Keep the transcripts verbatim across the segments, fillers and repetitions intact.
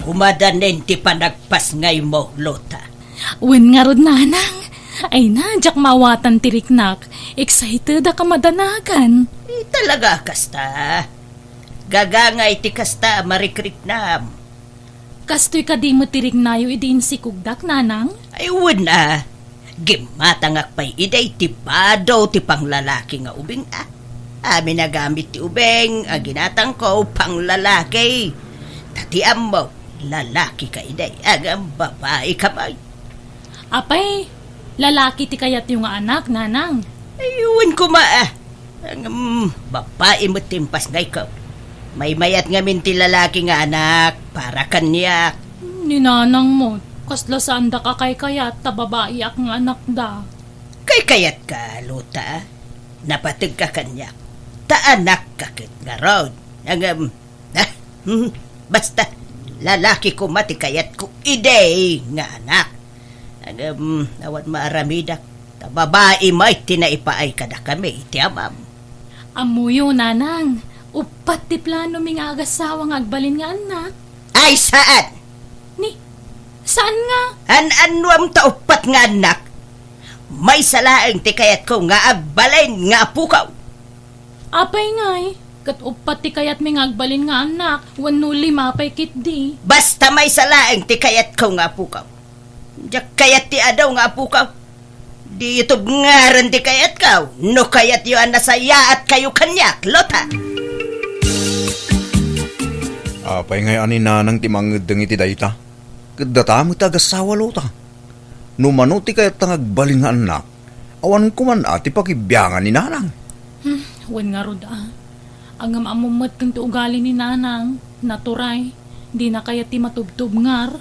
Umadanin ti panagpasngaymo, Lota. Wen ngarud, Nanang. Ay na, diak maawatan ti riknak. Excited a kamadanagan. Eh, talaga kasta. Gagangay ti kasta a marikriknam. Kastoy kadi met ti riknayo idi insikogdak, Nanang? Ay, wen a. Gimmatangak pay idi ti bado ti panglalaki nga ubing a. Amin a gamit ti ubing a ginatangko panglalaki. Ta ti ammo, lalaki ka idi, ngem babai ka met. Apay, lalaki ti kayatyo nga anak, Nanang? Ay, wen koma a. Ngem, babai met ti impasngayko. Maymayat ngamin ti lalaki nga anak para kaniak. Ni Nanang met, kasla saandak a kaykayat ta babaiak nga anakda. Kaykayatka, Lota. Napategka kaniak. Ta anakka ket ngarud. Ngem, ah, hmm, basta, lalaki koma ti kayatko idi nga anak. Ngem, awan maaramidak. Ta babai met ti naipaay kadakami ti amam. Ammoyo, Nanang, uppat ti planomi nga agasawa nga agbalin nga annak. Ay, saan! Ni, saan nga? An-annuam ta uppat nga annak? Maysa laeng ti kayatko nga agbalin nga apukaw. Apay ngay, ket uppat ti kayatmi nga agbalin nga annak, wenno lima pay ketdi. Basta maysa laeng ti kayatko nga apukaw. Diak kayat ti adu nga apukaw. Diyo tubngaren ti kayatko, no kayatyo a nasayaatkayo kaniak, Lota. Apay ngay a ni Nanang ti mangeddeng iti dayta? Ket data met ti agasawa, Lota. No mano ti kayatta nga agbalin nga annak, awan koman a ti pakibiangan ni Nanang. Hmm, wen ngarud a. Ngem ammom met ti ugali ni Nanang, naturay, dina kayat ti matubtubngar.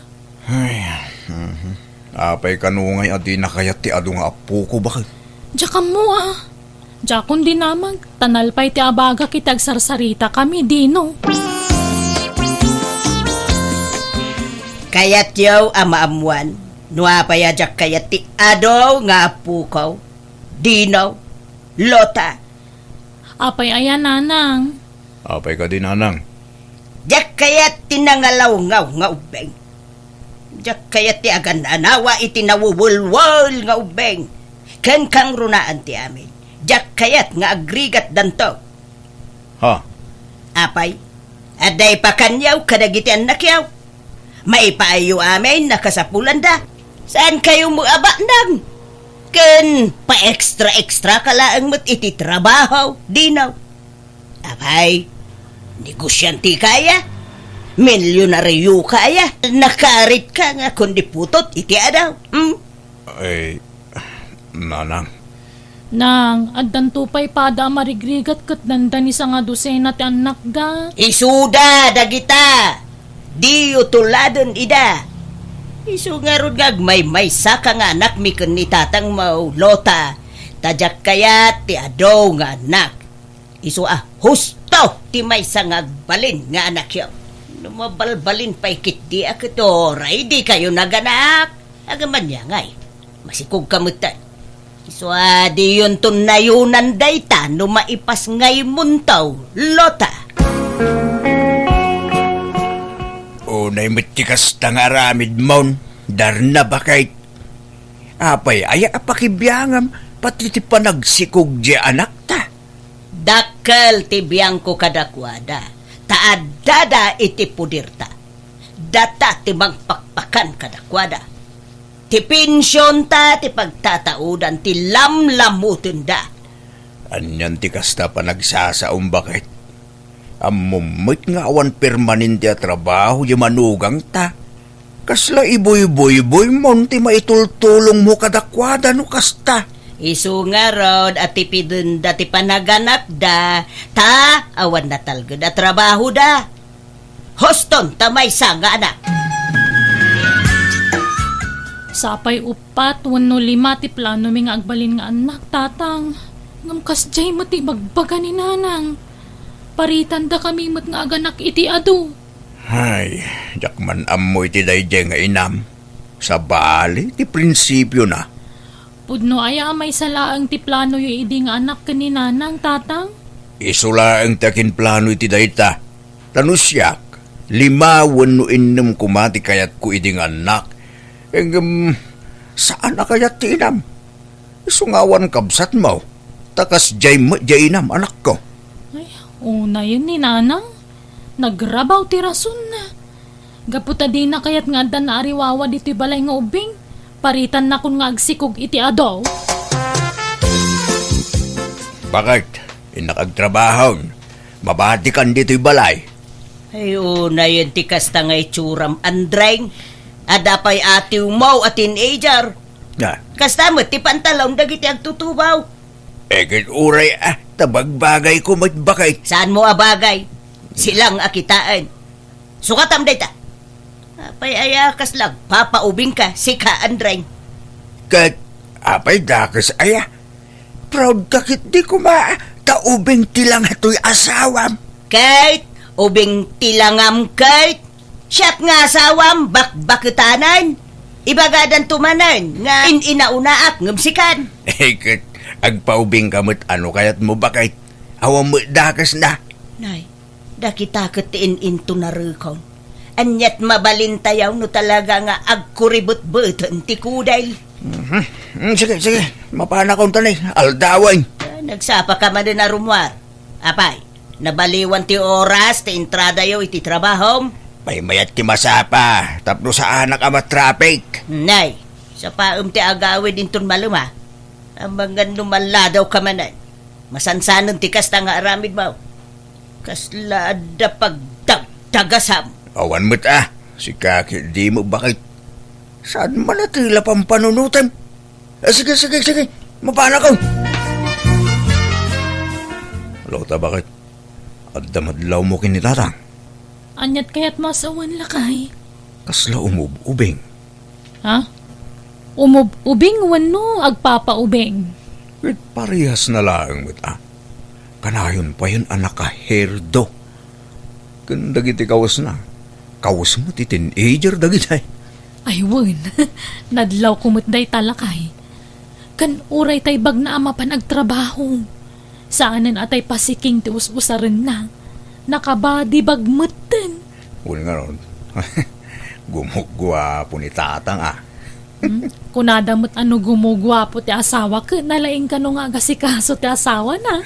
Ay, mhm. Apay kano ngay a dina kayat ti adu nga apoko, baket? Diak ammo a. Diakon dinamag, ta nalpay ti abagak iti agsarsaritakami, dino. Kayatyo a maammuan no apay a diak kayat ti adu nga apoko, dino, Lota? Apay aya, Nanang? Apay kadi, Nanang? Diak kayat ti nangalawgaw nga ubbing. Diak kayat ti agan-anawa iti nawuwulwul nga ubbing. Ken kangrunaan ti amin, diak kayat nga agrigatdanto. Ha? Apay, adda ipakaniaw kadagiti annakyaw? Maipaayyo amin a kasapulanda. Saankayo met a baknang. Ken paextra-extra ka laeng met iti trabaho, dino. Apay, negosyante ka aya? Milyonaryo ka aya? Nakarit ka nga kundi putot iti adaw, hmm? Ay, Nanang. Nang, addanto pay pada a marigrigat ket dandani sanga dosena ti annakda. Isuda dagita! Diyo tuladen ida! Isu ngarud nga agmaymaysa ka nga anakmi ken ni tatangmo, Lota, ta diak kayat ti adu nga annak. Isu a husto ti maysa nga agbalin nga anakyo. No mabalbalin pay ketdi a ket uray dikayo naganak. Agamaniangay, masikog ka metten. Isu a diyonto nayonan dayta no maipasngaymonto, Lota. Unay met ti kasta nga aramidmon, Darna, baket. Apay aya a pakibiangam pati ti panagsikog diay anakta? Dakkel ti biangko kadakuada, ta addada iti poderta. Data ti mangpakpakan kadakuada. Ti pensionta ti pagtataodan ti lamlamutenda. Anian ti kasta panagsasaom, baket? Ammom met nga awan permanente a trabaho diay manugangta. Kasla ibuybuybuymo ti maitultulongmo kadakuada no kasta? Isu ngarud a tipidenda ti panaganakda, ta awan natalged a trabahoda. Huston ta maysa nga anak. Sapay uppat wenno lima ti planomi nga agbalin nga annak, Tatang. Ngem kasdiay met ti ibagbaga ni Nanang. Paritandakami met nga aganak iti adu. Ay, diak man ammo iti daydiay nga inam. Sabali ti prinsipiona. Pudno aya a maysa laeng ti planoyo idi nga anak ken ni Nanang, Tatang? Isu laeng ti akinplano iti dayta. Ta no siak, Lima wenno innem koma ti kayatko idi nga annak. Ngem, saan a kayat ti inam. Isu nga awan kabsatmo, ta kasdiay met diay inam, anakko. Ay, unayen ni Nanang. Nagrabaw ti rasonna. Gapu ta dina kayat nga adda naariwawa ditoy balay nga ubbing, paritannakon nga agsikog iti adu. Bakit? Innak agtrabahon. Mabatikan ditoy balay. Ay, unayen ti kasta nga itsuram, Andreng. Adda pay atiwmo a teenager. Ah. Kasta met ti pantalon dagiti agtutubaw. Eh, ket uray, ah, ta bagbagayko met, bakit? Saanmo a bagay? Silang a kitaen. Sukatam dayta. Apay aya kasla agpapaubingka, sika, Andreng? Ket, apay dakes aya? Proud ka ketdi koma, ta ubing ti langa toy asawam. Ket, ubing ti langam ket, siak nga asawam, bakbaketanen. Ibagadanto manen nga in-inaunaak ngem sikan. Eh, ket, agpaubingka met a no kayatmo, bakit? Awan met dakesna. Nay, dakita ket ti in-intunarekon. Aniat mabalintayaw no talaga nga agkuribetbeten ti kudel. Mhm. Mm, sige, sige. Mapanakon ta ni, aldawen. Ah, nagsapa ka manen a rummuar. Apay, nabaliwan ti oras ti entradayo iti trabahom? Maymayat ti masapa, tapno saanak a matraffic. Nay, sapaem ti agawid inton malem a. Amangan no malladaw ka manen. Masansanen ti kasta nga aramidmo. Kasla adda pagdagdagasam. Awan met a, sika ketdi met, bakit? Saan man a tila pampanunotem? Eh, sige, sige, sige. Mapanakon. Lota, bakit? Adda madlawmo ken ni Tatang? Aniat kayatmo a sawen, lakay? Kasla umub-ubing. Ha? Umub-ubing wenno agpapaubing? Ket parehasna laeng met a. Kanayon payen a nakaherdo. Ken dagiti kawesna, kawes met ti teenager dagiti. Ay, wen. Nadlawko met dayta, lakay. Ken uray tay bagna a mapan agtrabaho. Saanen a tay pasiking ti us-usarenna. Nakabadibag metten. Wen ngarud, gumuguapo ni Tatang a. Hmm? Kunada met a no gumuguapo ti asawa, ket nalaing kano nga agasikaso ti asawana.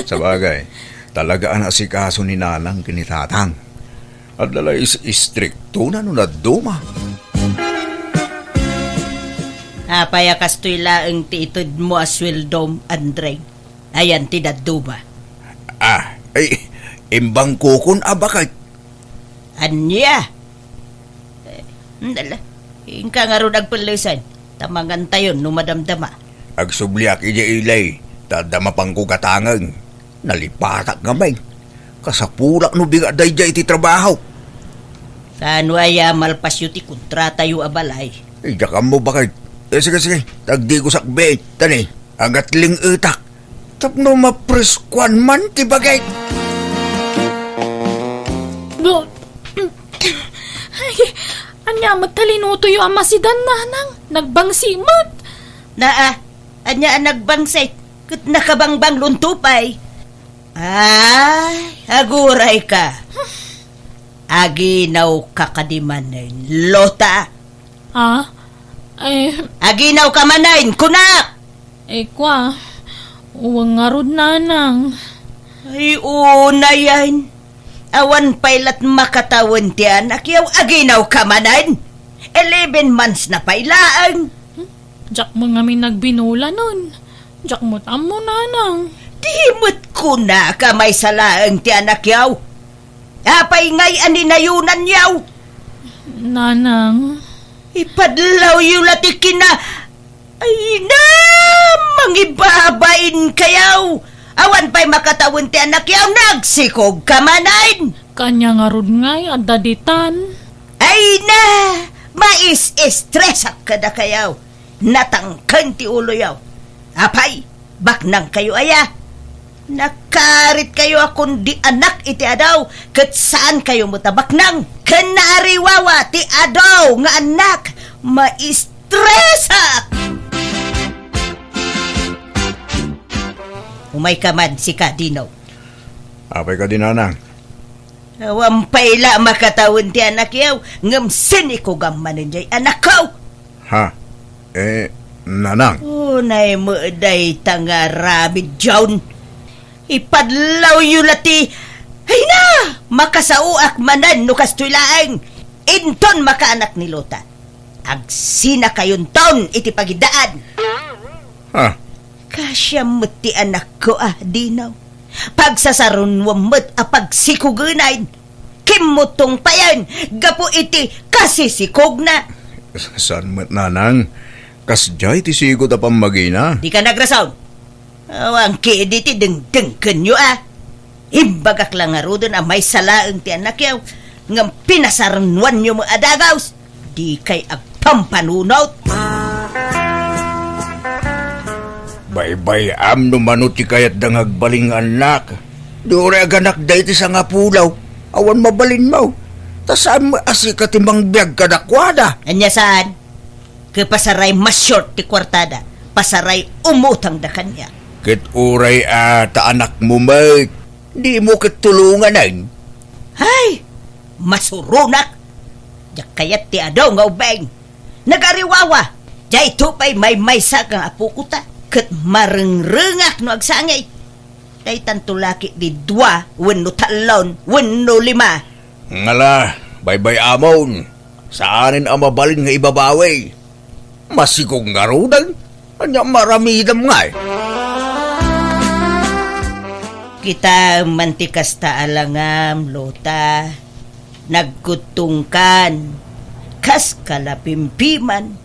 Sabagay, talaga a naasikaso ni Nanang ken ni Tatang. Adda la is-, istriktona no dadduma. Apay a kastoy laeng ti itedmo a sueldom, Andre? Ayan ti dadduma. Ah, ay, imbangkokon a bakit? Ania? Eh, dala, inka ngarud agpellesen, ta mangantayon no madamdama. Agsubliak idiay ili, ta adda mapangko gatangen. Nalipatak ngamin. Kasapulak no bigat daydiay iti trabaho. Kaano aya malpasyo ti kontratayo a balay? Idiak ammo, bakit? Eh, sige, sige. Tagdi ko sakbit. Tani, agatling-etak. Tapno mapreskuan man ti bagik. Ay, ania met ta linutoyo a masidan, Nanang? Nagbangsi met. Naa, ania a nagbangsi? Ket nakabangbang lunto pay. Ay, aguray ka. Aginaw ka kadi manen, Lota. Ah? Eh, Aginaw ka manen, kunak! Eh, kwa, uwang ngarud, Nanang. Ay, unayen. Awan pay lat makatawen ti anakyaw, aginaw ka manen. Eleven months na pay laeng. Diak mo ngamin nagbinulanon. Diak mo't ammo, Nanang. Di met kunaka maysa laeng ti anakyaw. Apay ngay a ninayonanyaw? Nanang. Ipadlawyo la ti kina-, ay na, mangibabain kayaw. Awan pay makatawen ti anakyaw, nagsikog ka manen. Kanya ngarud ngay, adda ditan. Ay na, mais-estresak kadakayaw. Natangken ti uloyo. Apay, baknangkayo aya? Nakaritkayo a kundi anak iti adu, ket saankayo met a baknang. Ken naariwawa ti adu nga annak, maistresak! Umayka man, sika, Dino. Apay kadi, Nanang? Awan pay la makatawen ti anakyo, ngem sinikogam manen jay anakko. Ha? Eh, nanang. Unay met dayta nga aramid, John. Ipadlawyo la ti, ay na! Makasaoak manen no kastoy laeng. Inton makaanak ni Lota, agsinakayonton iti pagidaan. Ha? Kasiam met ti anakko a, Dino. Pagsasarunuam met a pagsikugenayn. Kimmuttong payen gapu iti kasisikogna. Saan met, nanang? Kasdiay ti sigud a pammagina. Dika nagrason. Awan kadi ti dengdengkenyo a. Imbagak la ngaruden a maysa laeng ti anakyo, ngem pinasarunoanyo met a dagus. Dikay agpampanunot. Baybay-am no mano ti kayatda nga agbalin nga annak. Di uray aganakda iti sangapulo. Awan mabalinmo. Ta saan met a sika ti mangbiag kadakuada? Ania saan? Ket pasaray ma-short ti kuartada. Pasaray umutangda kaniak. Ket uray a ta anakmo met, dimo ket tulonganen? Ay! Masuronak! Diak kayat ti adu nga ubing. Nagariwawa! Daytoy pay maymaysa nga apoko ta, ket marengrengak no agsangit. Daytanto la ketdi dua wenno tallo wenno lima. Ngala, baybay-amon. Saanen a mabalin nga ibabawi. Masikog ngaruden. Ania maramidem ngay? Kitaem man ti kasta a langam, Lota. Nagkuttongkan. Kas kalapimpiman.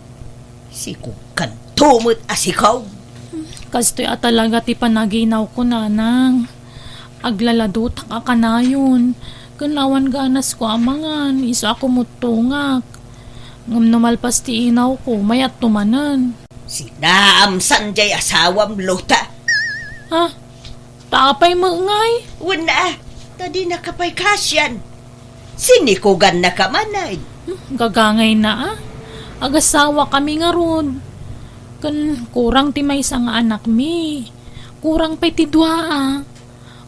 Sikogkanto met a sikog. Kastoy a talaga ti panaginawko, nanang. Aglaladotak a kanayon. Ken awan ganasko a mangan, isu a kumuttongak. Ngem no malpas ti inawko, mayatto manen. Sinaamsan jay asawam, Lota. Ha? Ta apay met ngay? Wen a, ta dinaka pay kasian. Sinikogannaka manen. Hmm, gagangayna a. Agasawakami ngarud. Ken kurang ti maysa nga anakmi. Kurang pay ti dua a.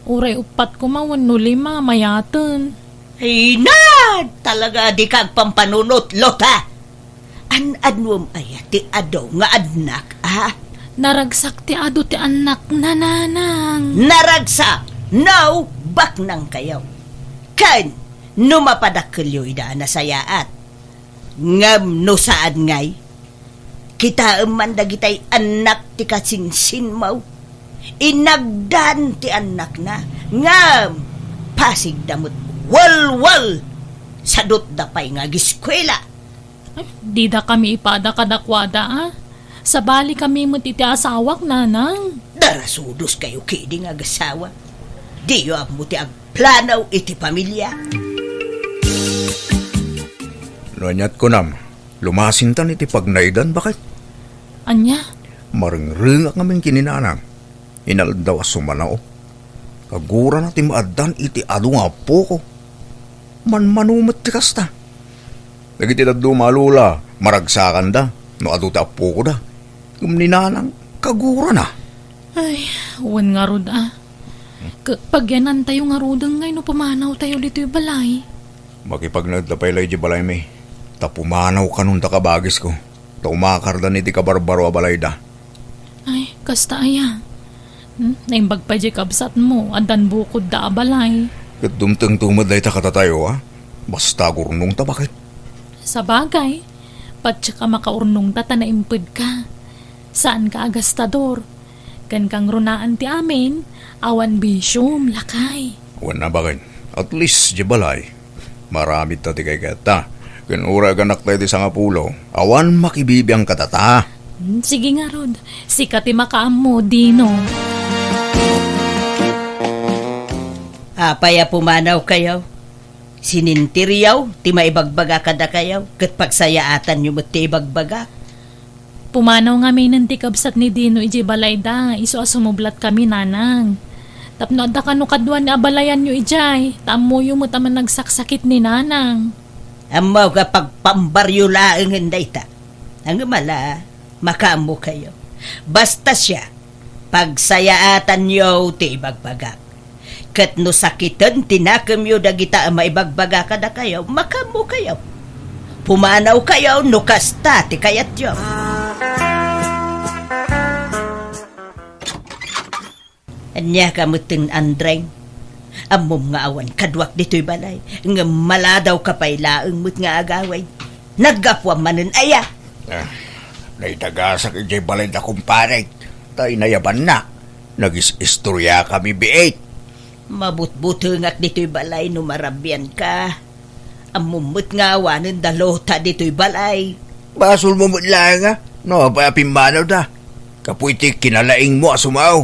Uray uppat koma wenno lima, mayaten. Ay na! Talaga dika agpampanunot, Lota! An-anuem aya ti adu nga annak, a? Naragsak ti adu ti annakna, nanang. Naragsak? No, baknangkayo. Ken, no mapadakkelyo ida a nasayaat. Ngem no saan ngay, kitaem man dagitay annak ti kasinsinmo. Inagdan ti annakna, ngem pasigda met walwal. Sadutda pay nga agiskuela. Ay, didakami ipada kadakuada, a? Sabalikami met iti asawak, nanang. Darasudoskayo ketdi nga agasawa. Diyo ammo ti agplano iti pamilia. No aniat kunam, lumasintan iti pagnaedan, baket. Ania? Marengrengak ngamin ken ni nanang. Inaldaw a sumanaw. Kagurana ti maaddan iti adu nga appoko. Manmano met ti kasta. Dagiti dadduma a lola, maragsakanda no adu ti appokoda. Ngem ni nanang, kagurana. Ay, wen ngarud a. Ket pagyanantayo ngaruden ngay no pumanawtayo ditoy balay. Makipagnaedda pay la idiay balaymi, ta pumanaw kanon ta kabagisko, ta umakardan iti kabarbaro a balayda. Ay, kasta aya. Hmm, naimbag pay diay kabsatmo, addan bukodda a balay. Ket dumtengto met dayta kadatayo, a? Basta agurnongta, baket. Sabagay, patiek a makaurnongta ta naimpedka. Saanka a gastador. Ken kangrunaan ti amin, awan bisiom, lakay. Wen a, baket. At least, diay balay. Maramidta ti kaykayatta. Ken uray aganakta iti sangapulo, awan makibibiang kadata. Hmm, sige ngarud. Sika ti makaammo, Dino. Apay a pumanawkayo? Sininteryo ti maibagbaga kadakayo, ket pagsayaatanyo met ti ibagbaga. Pumanaw ngaminen ti kabsat ni Dino idiay balayda, isu a sumublatkami, nanang. Tapno adda kano kaduan nga abalayanyo idiay, ta ammoyo met a managsaksakit ni nanang. Ammok a pagpambaryo laengen dayta. Ngem ala, makaammokayo. Basta siak, pagsayaatanyo ti ibagbagak. Ket no sakiten ti nakemyo dagita a maibagbaga kadakayo, makaammokayo. Pumanawkayo no kasta ti kayatyo. Ania ka metten, Andreng? Ammom nga awan kaduak ditoy balay, ngem maladawka pay laeng met nga agawid. Naggapuam manen aya? Ah, naitagasak idiay balay da kumparek, ta inayabanna. Nagis-istoriakami biit. Mabutbutengak ditoy balay no marabianka. Ammom met nga awanen da Lota ditoy balay. Basolmo met laeng a, no apay a pimmanawda. Kapu iti kinalaingmo a sumaw.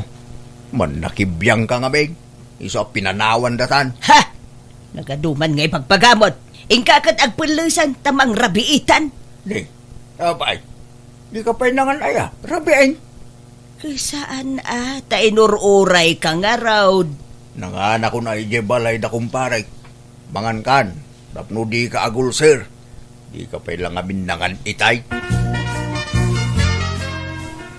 Mannakibiangka ngamin. Isu a pinanawan datan. Ha! Nagaduman nga ibagbagamon. Inka ket agpellesan ta mangrabiitan. Ni, apay, dika pay nangan aya, rabiin. Saan a, ta inur-urayka ngarud. Nanganakon a idiay balay da kumparek. Mangankan, tapno dika agulser. Dika pay la ngamin nangan itay.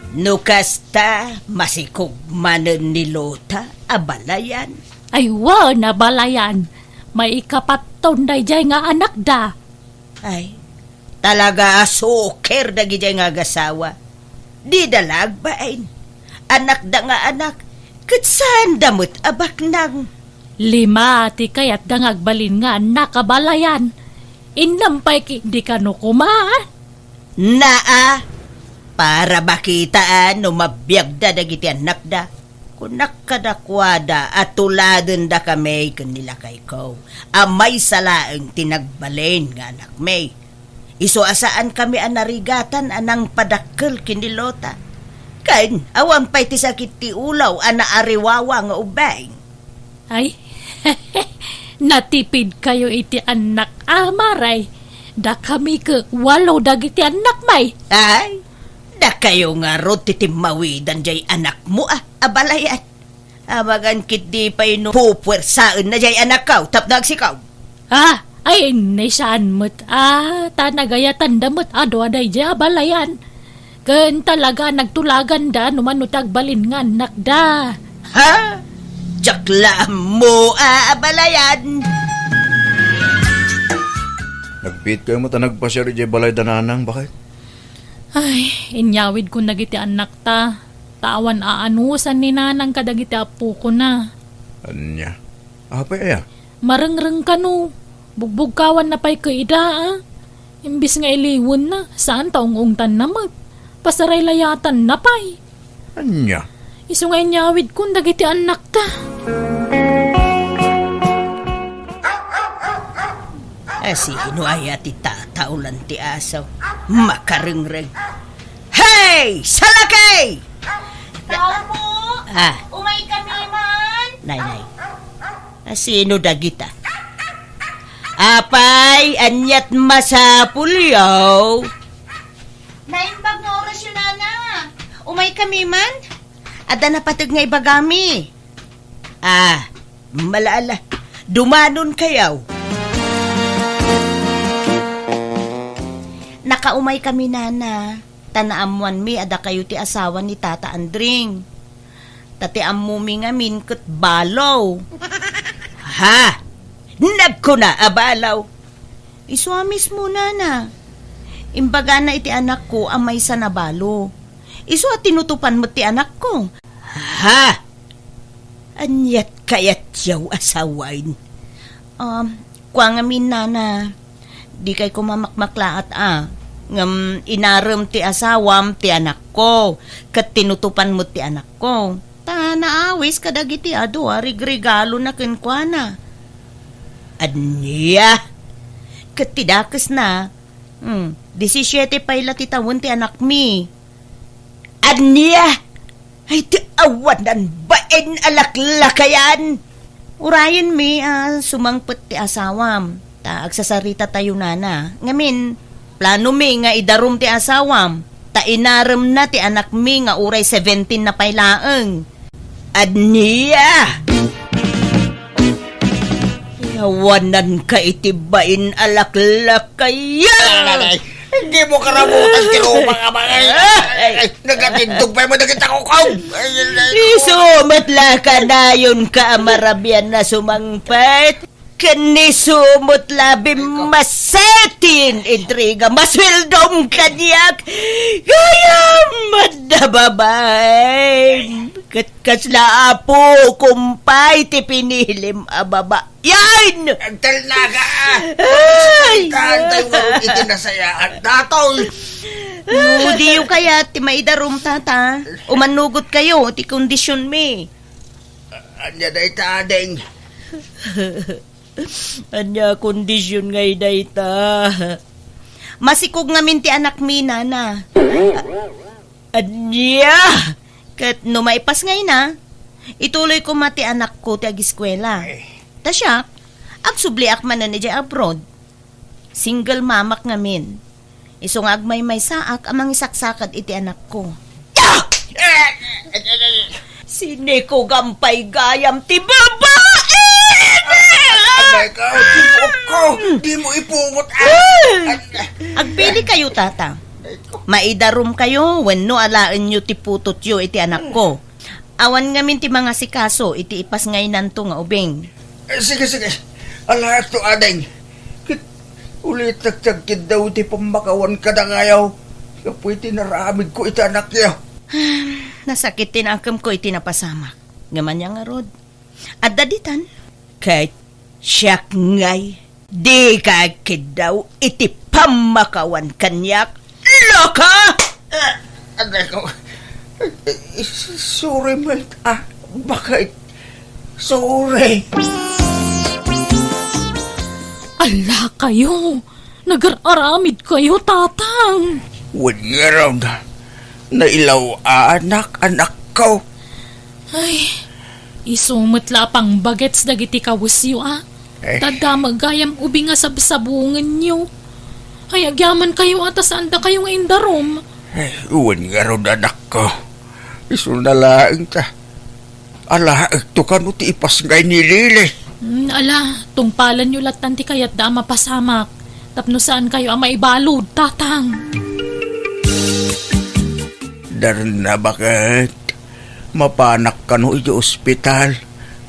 No kasta, masikog manen ni Lota a balayan. Ay, wen a balayan. Maikapatton daydiay nga anakda. Ay, talaga a suker dagidiay nga agasawa. Dida la agbain. Anakda nga anak, ket saanda met a baknang. Lima ti kayatda nga agbalin nga annak a balayan. Innampay ket dika no koma. Naa, para bakitaan no mabiagda dagiti annakda. Kunak kadakuada a tuladendakami ken ni lakayko a maysa laeng ti nagbalin nga anakmi. Isu a saankami a narigatan a nangpadakkel ken ni Lota. Ken awan pay ti sakit ti ulaw a naariwawa nga ubing. Ay, natipidkayo iti annak a maray. Dakami ket walo dagiti annakmi. Ay, dakayo ngarud ti timmawidan jay anakmo a, a balayan. Amangan ketdi pay no pupuersaenna jay anakko tapno agsikaw. Ah, ay, ni saan met, ah, ta nagayatanda met a dua daydiay a balayan. Ken talaga nagtulaganda no mano ti agbalin nga annakda. Ha? Diak la ammo a abalayan. Nagbiitkayo met a nagpasiar idiay balay da nanang, baket? Ay, inyawidkon dagiti annakta. Ta awan aanusan ni nanang kadagiti appokona. Ania? Apay aya? Marengreng kano. Bugbugkawanna pay ket ida, a. Imbes nga iliwenna, saan ta ung-ungtanna met. Pasaraylayatanna pay. Ania? Isu nga inyawidkon dagiti annakta. Asino aya ti tataulan ti aso? Makarengreng. Hey, salakey! Tao po! Ah. Umay kami man! Nay, nay. Asino dagita? Apay, aniat masapulyo? Naimbag nga orasyo, nana. Umay kami man? Adda napateg nga ibagami. Ah, malaala. Dumanonkayo. Nakaumay kami, nana. Ta naammoanmi a dakayo ti asawa ni Tata Andring. Ta ti ammomi ngamin ket balo. Ha? Nagkuna a balo? Isu a mismo, nana. Imbagana iti anakko a maysa a balo. Isu a tinutopan met ti anakko. Ha? Aniat kayatyo a sawen? Um, kua ngamin, nana, dikay koma makmaklaat a. Ngem inarem ti asawam ti anakko, ket tinutopan met ti anakko. Ta naawis kadagiti adu a rigregalona kenkuana. Ania? Ket ti dakesna, hmm, disisiete pay la ti tawen ti anakmi. Ania? Ay, ti awanan bain a laklakayan! Urayenmi a sumangpet ti asawam, ta agsasarita tayo, nana. Ngamin, planomi nga idarum ti asawam, ta inaremna ti anakmi nga uray seventeen na pay laeng. Ania? Yawananka iti bain a laklakayan! Ay, ay, ay, ay. Di mo karabutan ti ruma nga mga. Ay! Ay, nagatindog pa yung madagit ako, kong! Ay, ay, ay. Isu met la kanayon ka a marabian na sumangpet. Ken isu met la bimmasetin intriga, masweldom kaniak. Gayam met da babae. Ket kasla apo, kumpay, ti pinilim a baba. Yan! Agtalnaga, ah! Ay! Taantay mo iti nasayaan datoy! No, diyo kayat ti maidarum, tata. Umanugot kayo ti kondisyon mi. Anya dayta, ading? Anya kondisyon ngay dayta? Masikog ngamin ti anak mi, nana. Ania? Ket no maipasngayna, ituloy koma ti anakko ti agiskuela. Ay. Ta siak, agsubliak manen idiay abroad. Single mamak ngamin. Isu nga agmaymaysaak a mangisaksakad iti anakko. Ah! Sinikugan pay gayam ti babae! Anay ka, di mo ko, di mo ipungot, ah! Agpili kayo, tata. Maidarum kayo wenno alaenyo ti putotyo iti anakko. Awan ngamin ti mangasikaso iti ipasngaynanto nga ubing. Eh, sige, sige. Alaekto, ading. Ket ulitek ti agkiddaw iti pammakawan kadakayo gapu iti naramidko iti anakyo. Nasakit ti nakemko iti napasamak. Ngem ania ngarud? Adda ditan. Ket siak ngay, dika agkiddaw iti pammakawan kaniak, loka! Ah, aray ko. Sorry, Mel. Ah, bakit? Sorry. Ala kayo! Nagar-aramid kayo, Tatang! Wen ngarud, nailaw-anak, anakko. Ay, isu met la a pangbagets dagiti kawesyo, a. Eh. Tadda met gayam ubing nga sabsabungenyo. Ay, agyaman kayo, a, ta saan dakayo nga indarum. Eh, wen ngarud, anakko. Isuna laeng ta. Alaekto kano ti ipasngay ni Lili. Hmm, ala, tungpalanyo lattan ti kayatda a mapasamak. Tapno saan kayo a maibalud, Tatang. Darna, baket. Mapanak kano iti ospital.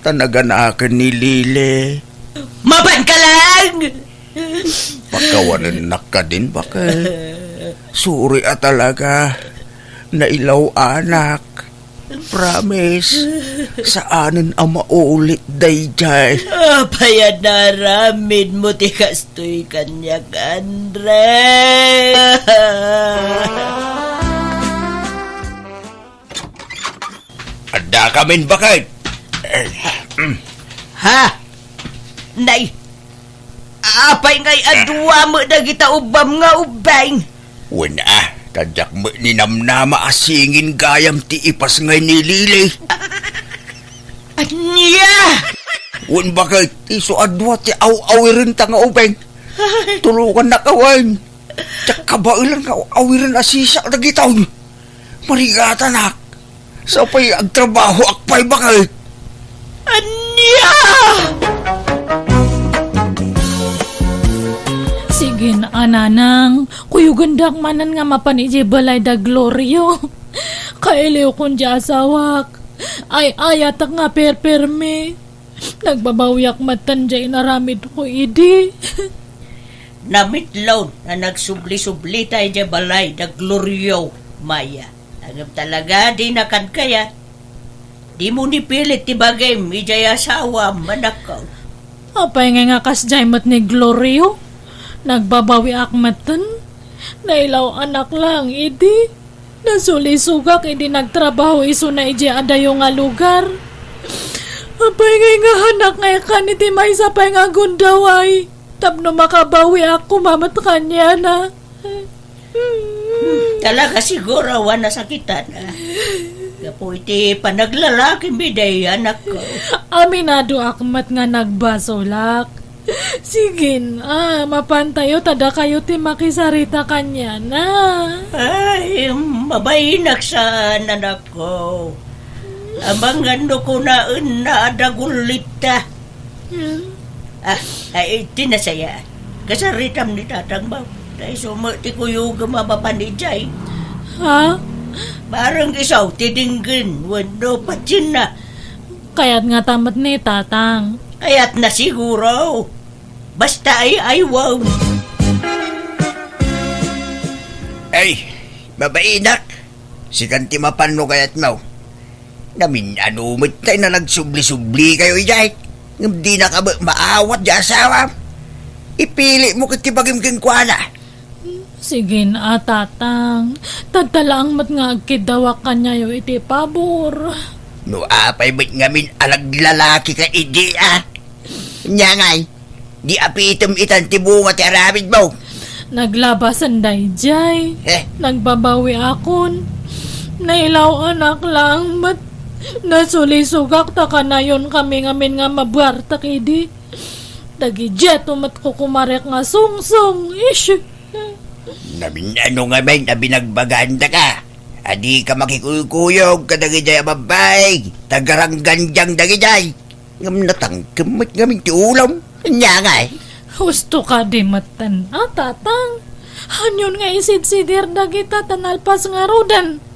Ta naganaken ni Lili. Mapan ka lang! Pakawanennak kadin, baket. Sorry a talaga. Nailaw-anak. Promise, saanen a maulit daydiay. Apay a naaramidmo ti kastoy kaniak, Andre? Adda kamin, baket. Eh, mm. Ha? Nay, apay ngay a dua met dagita ubbam nga ubbing? Wen a, ta diak met ninamnama a singin gayam ti ipasngay ni Lili. Ania? Wen, baket, isu a dua ti aw-awirenta nga ubing. Tulongannak awan. Diak kabaelan nga aw-awiren a sisak dagitoy. Marigatanak. Sapay agtrabahoak pay, baket. Ania? Sige, a, nanang, kuyogendak manen nga mapan idiay balay da Glorio. Kailiwkon ti asawak. Ay-ayatak nga perpermi. Nagbabawiak metten diay inaramidko idi. Namitlon a nagsubli-sublita idiay balay da Glorio, Maya. Ngem talaga, dina kadkayat. Dimo ni pilit ti bagim idiay asawam, anakko. Apay ngay nga kasdiay met ni Glorio? Nagbabawiak metten. Nailaw-anak lang idi. Nasulisogak idi nagtrabaho isuna idiay adayo nga lugar. Apay ngay nga hanak nga ikan iti maysa pay nga gundaway tapno makabawiak koma met kaniana. Talaga siguro a nasakitan, a. Gapu iti panaglalakim idi, anakko. Aminadoak met nga nagbasolak. Sige, a, mapantayo ta dakayo ti makisarita kaniana. Ay, mabainak saan, anakko. Amangan no kunaenna a dagullitta. Hmm. A, ay, ti nasaya. Kasaritam ni tatang mo. Isu met ti kuyogem a mapan idiay. Ha? Bareng isu ti denggen wenno patienna. Kayat ngata met ni Tatang. Kayatna siguro. Basta ay-aywem. Ay, mabainak. Sikan ti mapan no kayatmo. Namin-ano met tay na nagsubli-sublikayo idiay. Ngem dinaka met maawat ti asawam. Ipilitmo ket ti bagim kenkuana. Sige a, Tatang. Tadta laeng met nga agkiddawak kaniayo iti pabor. No apay met ngamin a naglalakika idi, a? Ania ngay, di apitem itan ti bunga ti aramidmo? Naglabasan daydiay. Eh? Nagbabawiakon. Nailaw-anak laeng met. Nasulisogak ta kanayonkami ngamin nga mabuartek idi. Dagidiay met kukumarek nga sungsong. Ish. Namin-ano ngamin a binagbagandaka? A dika makikuykuyog kadagidiay a babbai, tagaranggandiang dagidiay. Ngem natangkem met ngamin ti ulom. Ania ngay? Husto kadi metten a, Tatang. Hanyon nga isidsidir dagita ta nalpas ngaruden.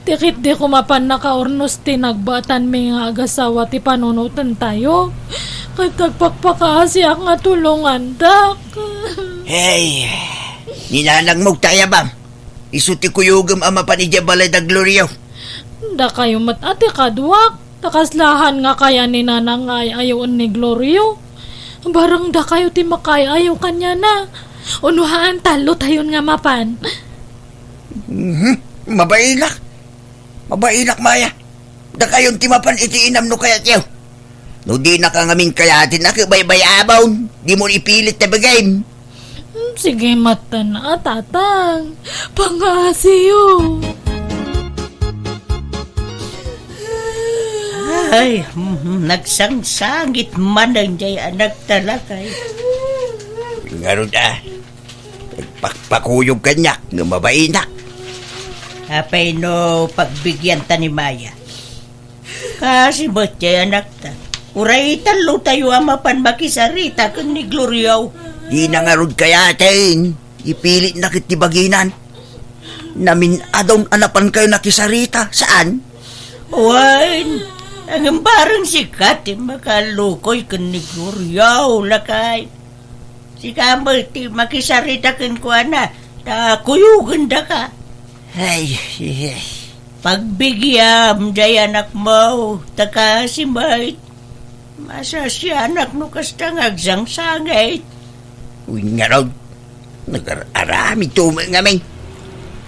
Ti ketdi koma pannakaurnos ti nagbaetanmi nga agasawa ti panunotentayo. Ket agpakpakaasiak nga tulongandak. Hey, ni nanangmo ti ayabam. Isu ti kuyogem a mapan idiay balay da Glorio. Dakayo met a ti kaduak. Ta kasla han nga kaya ni Nanang nga ay-ayoen ni Glorio. Bareng dakayo ti makaay-ayo kaniana. Uno haan, tallotayon nga mapan. Mhm. Mabailak. Mabailak, Maya. Dakayon ti mapan iti inam no kayatyo. No dinaka ngamin kayaten a, baybay-abon. Dimo ipilit ta bagim. Hmm, sige metten a, Tatang. Pangaasiyo. Ay, mhm, nagsangsangit manen diay anakta, lakay. Ngarud a, pakpakuyog kaniak nga mabainak. Apay no pagbigianta ni Maya? Kaasi met diay anakta. Uray tallotayo a mapan makisarita ken ni Glorio. Dina ngarud kayaten. Ipilitna ket ti baginan. Namin-adon a napankayo nakisarita, saan? Wen, ngem bareng sika ti makalukoy ken ni Glorio, lakay. Sika met ti makisarita kenkuana, ta kuyogendaka. Ay, ay, ay. Pagbigiam diay anakmo, ta kaasi met. Masasianak no kasta nga agsangsangit. Wen ngarud, nagar-aramidto met ngamin.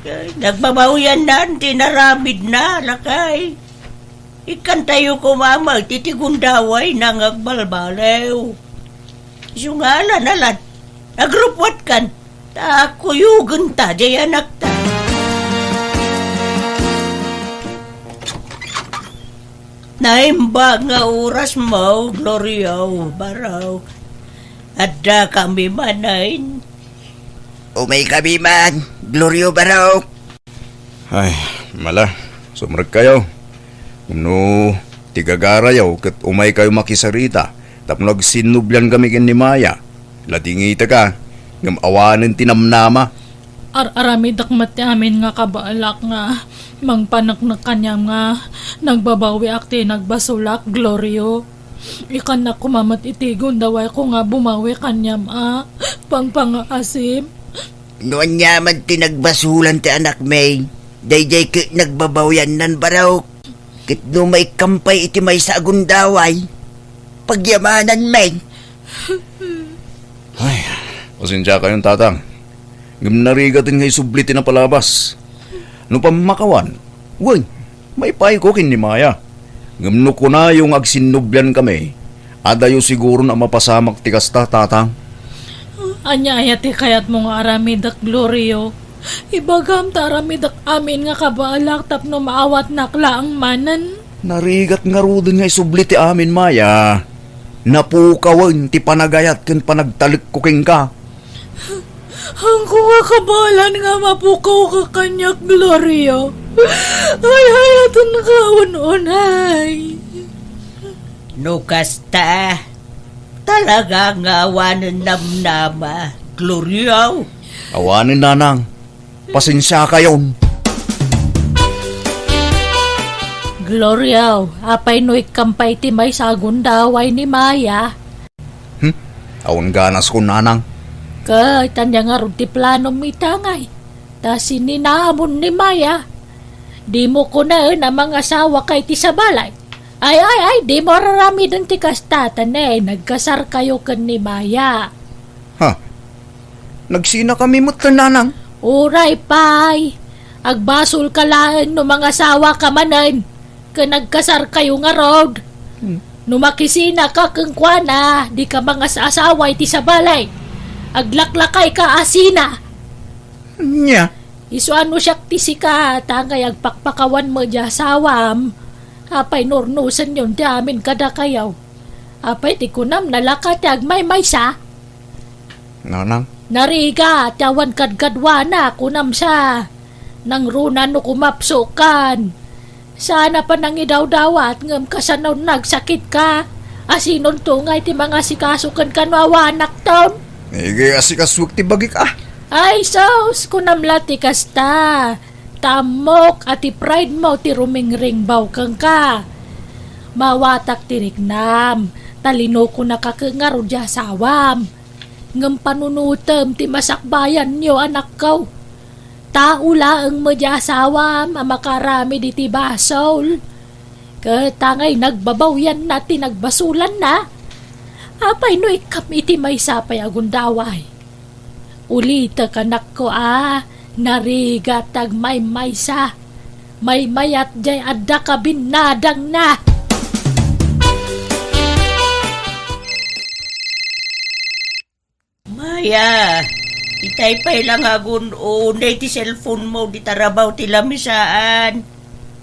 Ay, nagbabawiannan ti inaramidna, lakay. Ikkantayo koma met iti gundawayna nga agbalbaliw. Isu nga alan-alan, agrupwatkan, ta kuyogenta diay anakta. Naimbag nga orasmo, Glorio, barok. Addakami manen. Umaykami man, Glorio, barok. Ay, mala, sumrekkayo. No ti gagarayo ket umaykayo makisarita tapno agsinnubliankami ken ni Maya. Ladingitaka, ngem awanen ti namnama. Ar-aramidek met ti amin nga kabaelak nga mangpaneknek kaniam nga nagbabawiak ti nagbasolak, Glorio. Ikkannak koma met iti gundawayko nga bumawi kaniam a pangpangaasim. No ania man ti nagbasolan ti anakmi, daydiay ket nagbabawiannan, barok. Ket no maikkan pay iti maysa a gundaway, pagyamananmi. Ay, pasensiakayon, Tatang. Ngem narigaten nga isubli ti napalabas. No pammakawan, wen, maipayko ken ni Maya. Ngem no kunayo nga agsinnubliankami, adayo siguron a mapasamak ti kasta, Tatang. Ania aya ti kayatmo nga aramidek, Glorio? Ibagam ta aramidek amin nga kabaelak tapno maawatnak laeng manen. Narigat ngaruden nga isubli ti amin, Maya. Napukawen ti panagayat ken panagtalekko kenka. Haanko nga kabaelan nga mapukawka kaniak, Glorio. Ay-ayatenka un-unay. No kasta, talaga nga awanen namnama, Glorio. Awanen, nanang. Pasensiakayon. Gloria, apay no ikkam pay ti maysa a gundaway ni Maya? Hmm? Awan ganaskon, nanang. Ket ania ngarud ti planom ita ngay? Ta sininamon ni Maya. Dimo kunaen a mangasawaka iti sabali. Ay, ay, ay, dimo ar-aramiden ti kasta, ta ne, nagkasarkayo ken ni Maya. Ha? Nagsinakami met, nanang? Uray pay. Agbasolka laeng no mangasawaka manen, ken nagkasarkayo ngarud. Hmm. No makisinaka kenkuana, dika mangas-asawa iti sabali. Aglaklakayka a sina. Nya? Isu a no siak ti sika, ta ngay agpakpakawan met diay asawam. Apay no urnosenyon ti amin kadakayo? Apay ti kunam, nalaka ti agmaymaysa? Nanang? Narigat ti awan kadkaduana, kunam sa. Nangruna no kumapsukan. Saan a panangidawdawat ngem kasano nagsakitka? Asinonto ngay ti mangasikaso kenka no awanakton? Naigayo asikasuek ti bagik a. Ay sus, kunam la ti kasta. Ta ammok a ti pride mo ti rumingringbaw kenka. Maawatak ti riknam, ta linokonaka ket ngarud diay asawam. Ngem panunotem ti masakbayanyo, anakko. Tao laeng met diay asawam a makaaramid iti basol. Ket ta ngay nagbabawianna ti nagbasolanna, apay no ikkam iti maysa pay a gundaway? Ulitek, anakko, a narigat ti agmaymaysa. Maymayat diay adda kabinnadangna. Maya, itay pay la nga agun-unay ti cellphone mo, di tarabaw ti lamisaan.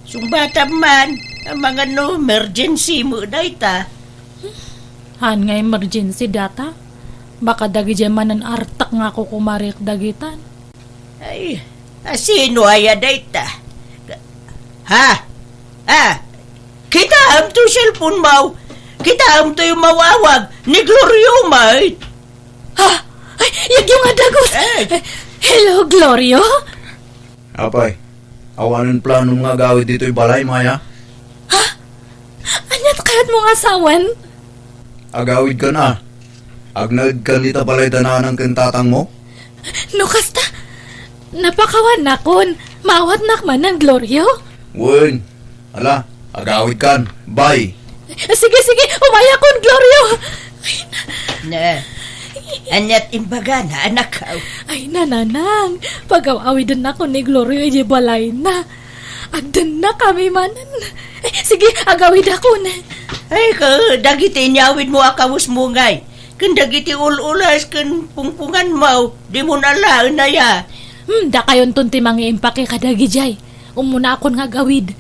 Sungbatam man, amangan no emergency mo dayta. Haan nga emergency data? Baka dagidiay manen artek nga kukumarik dagitan. Ay, asino aya dayta? Ha? Ah, kitaem to cellphone mo. Kitaem to yung mawawag ni Glorio, may. Ha? Ay, yagyo nga dagus. Eh. Hello, Glorio? Apay, awanen planom nga agawid ditoy balay, Maya? Ha? Ania ti kayatmo nga sawen? Agawidkan a. Agnaedkan ita balay da nanang ken tatangmo? No kasta, napakawannakon. Maawatnak manen, Glorio? Wen, ala, agawidkan. Bye. Sige, sige, umayakon, Glorio. Ay, na. Na, aniat imbagana, anak? Ay, nanang, pagaw-awidennakon ni Glorio idiay balayna. Agdennakami manen. Eh, sige, agawidakon. Ay, ka, dagiti inyawidmo a kawesmo ngay. Ken dagiti ul-ules ken pungpunganmo, dimon alaen aya. Hmm, dakayonton ti mangiimpake kadagidiay. Ummunakon nga agawid.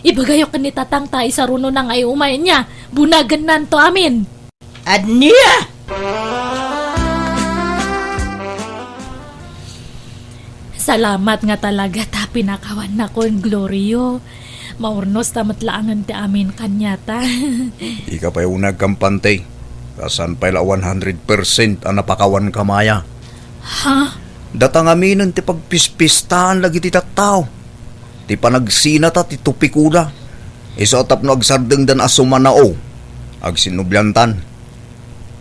Ibagayo ken ni tatang ta isarunona nga iumay, ania, bunagennanto amin. Ania? Salamat nga talaga ta pinakawannakon, Glorio. Maurnos ta met laengen ti amin kaniata. Dika pay unay agkampante. Ta saan pay la one hundred percent a napakawanka, Maya. Ha? Data ngaminen ti pagpispistaan dagiti tattao. Ti panagsinata ti topikoda. Isu a tapno agsardengdan a sumanao, agsinnubliantan.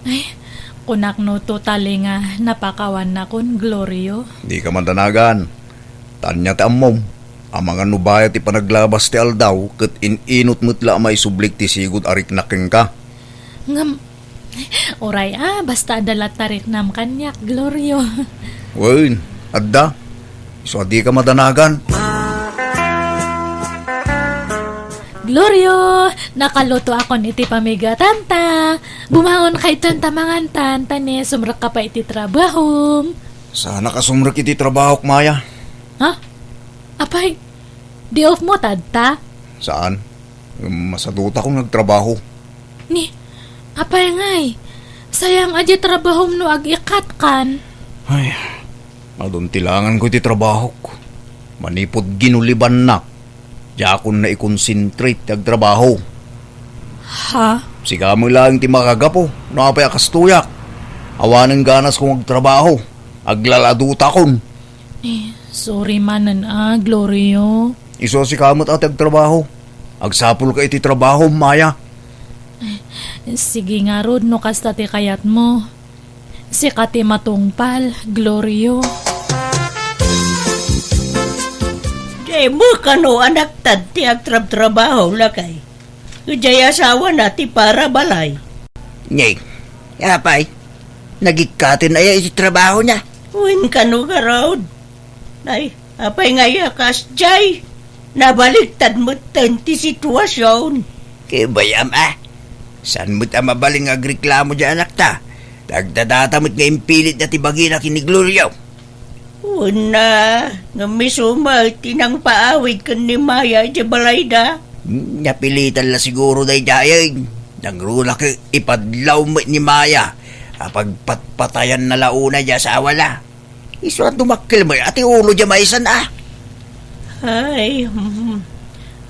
Ay, kunakno totally nga napakawannakon, Glorio. Dika madanagan. Ta ania ti ammom? Amangan no bayat ti panaglabas ti aldaw ket in-inut met la a maisublik ti sigud a riknak kenka. Ngem, uray a, basta adda latta riknam kaniak, Glorio. Wen, adda. Isu a dika madanagan. Glorio, nakalutoakon iti pamigatanta. Bumangonka itan ta mangantan, ta ne, sumrekka pay iti trabahom. Saanka sumrek iti trabahok, Maya. Ha? Apay, day off mo tatta? Saan? Masadutakon nga agtrabaho. Ni, apay ngay? Sayang a di trabahom no ag-ikatkan. Ay, adun ti langanko iti trabahok. Manipud ginulibannak, diakon naikonsentrate ti agtrabaho. Ha? Sika met laeng ti makagapu no apay a kastoyak. Awanen ganasko nga agtrabaho. Aglaladutakon. Eh, sorry manen a, Glorio. Isu a sika met a ti agtrabaho. Agsapulka iti trabaho, Maya. Eh, sige ngarud no kasta ti kayatmo. Sika ti matungpal, Glorio. Dimo kano anakta ti agtrabtrabaho, lakay? Idiay asawana ti para balay. Nay, apay, nagikkaten aya iti trabahona? Wen kano garud. Nay, apay nga aya kasdiay? Nabaliktad metten ti situasion. Kabayam a. Saan met a mabalin nga agreklamo diay anakta? Tagdadata met nga impilitda ti bagina ken ni Glorio. Wen a, ngem isu met ti nangpaawid ken ni Maya idiay balayda. Hmm, napilitan la siguro daydiay. Nangruna ket ipadlaw met ni Maya a pagpatpatayanna la unay ti asawana. Isu a dumakkel met a ti ulo diay maysan a. Ay, hmm.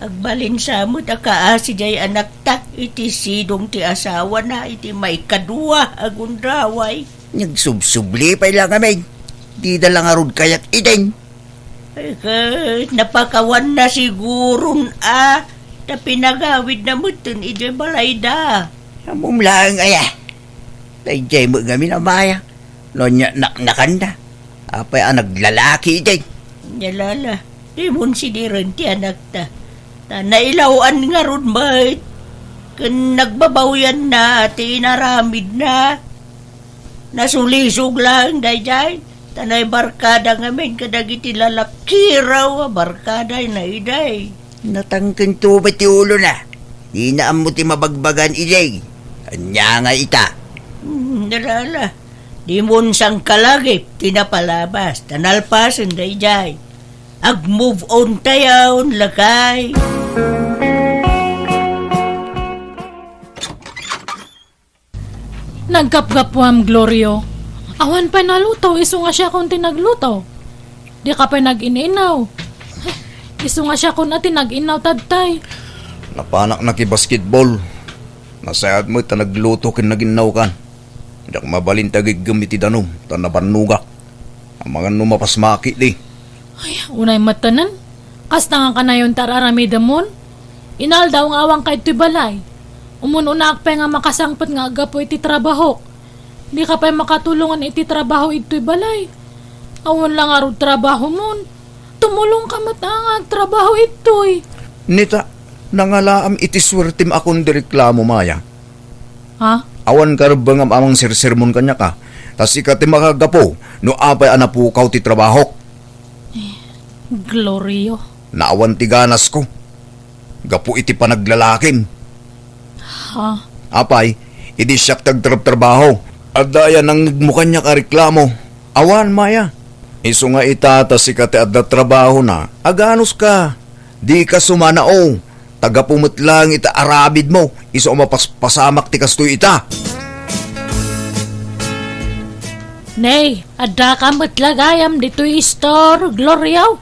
Agbalin sa met a kaasi diay anakta iti sidong ti asawana iti maikadua a gundaway. Nagsubsubli pay la ngamin. Dida la ngarud kayat idin. Ay, ket napakawanna siguron a ta pinagawidna metten idiay balayda. Ammom laeng aya. Daydiay met ngamin a Maya. No ania naknakanda. Apay a naglalaki idiay. Ania la, dimon sidiren ti anakta. Ta nailaw-an ngarud met. Ken nagbabawyanna ti inaramidna. Nasulisog laeng daydiay, ta naibarkada ngamin kadagiti lalakiraw a barkadana idiay. Natangken to met ti ulona. Dina ammo ti mabagbagan idiay. Ania nga ita? Hmm, ala, ala. Dimon sangkalagip ti napalabas, ta nalpasen daydiay. Ag-move on tayon, lakay. Naggapgapuam, Glorio. Awan pay naluto, isu nga siakon ti nagluto. Dika pay nag-in-inaw. Isu nga siakon a ti nag-inaw, tatay. Napanak nakibasketball. Nasayaat met ta nagluto ken nag-innawkan. Diak mabalin ti agiggem iti danum, ta nabannogak. Amangan no mapasmaki di. Ay, unay metten. Kasta nga kanayon ti ar-aramidemon? Inaldaw nga awanka idtoy balay. Umun-unaak pay nga makasangpet nga aggapu iti trabahok. Dika pay makatulongan iti trabaho idtoy balay. Awan la ngarud trabahomon. Tumulongka met a nga agtrabaho idtoy. Nita, nangalaam iti suertem a kundi reklamo, Maya. Ha? Awan karebbengam a mangsersermon kaniak a, ta sika ti makagapu no apay a napukaw ti trabahok. Eh, Glorio. Naawan ti ganasko. Gapu iti panaglalakim. Ha? Apay, idi siak ti agtrabtrabaho. Adda aya nangngegmo kaniak a reklamo? Awan, Maya. Isu nga ita ta sika ti adda trabahona, aganuska. Dika sumanao. Ta gapu met laeng iti aramidmo, isu a mapaspasamak ti kastoy ita. Nay, addaka met la gayam ditoy istor, Glorio.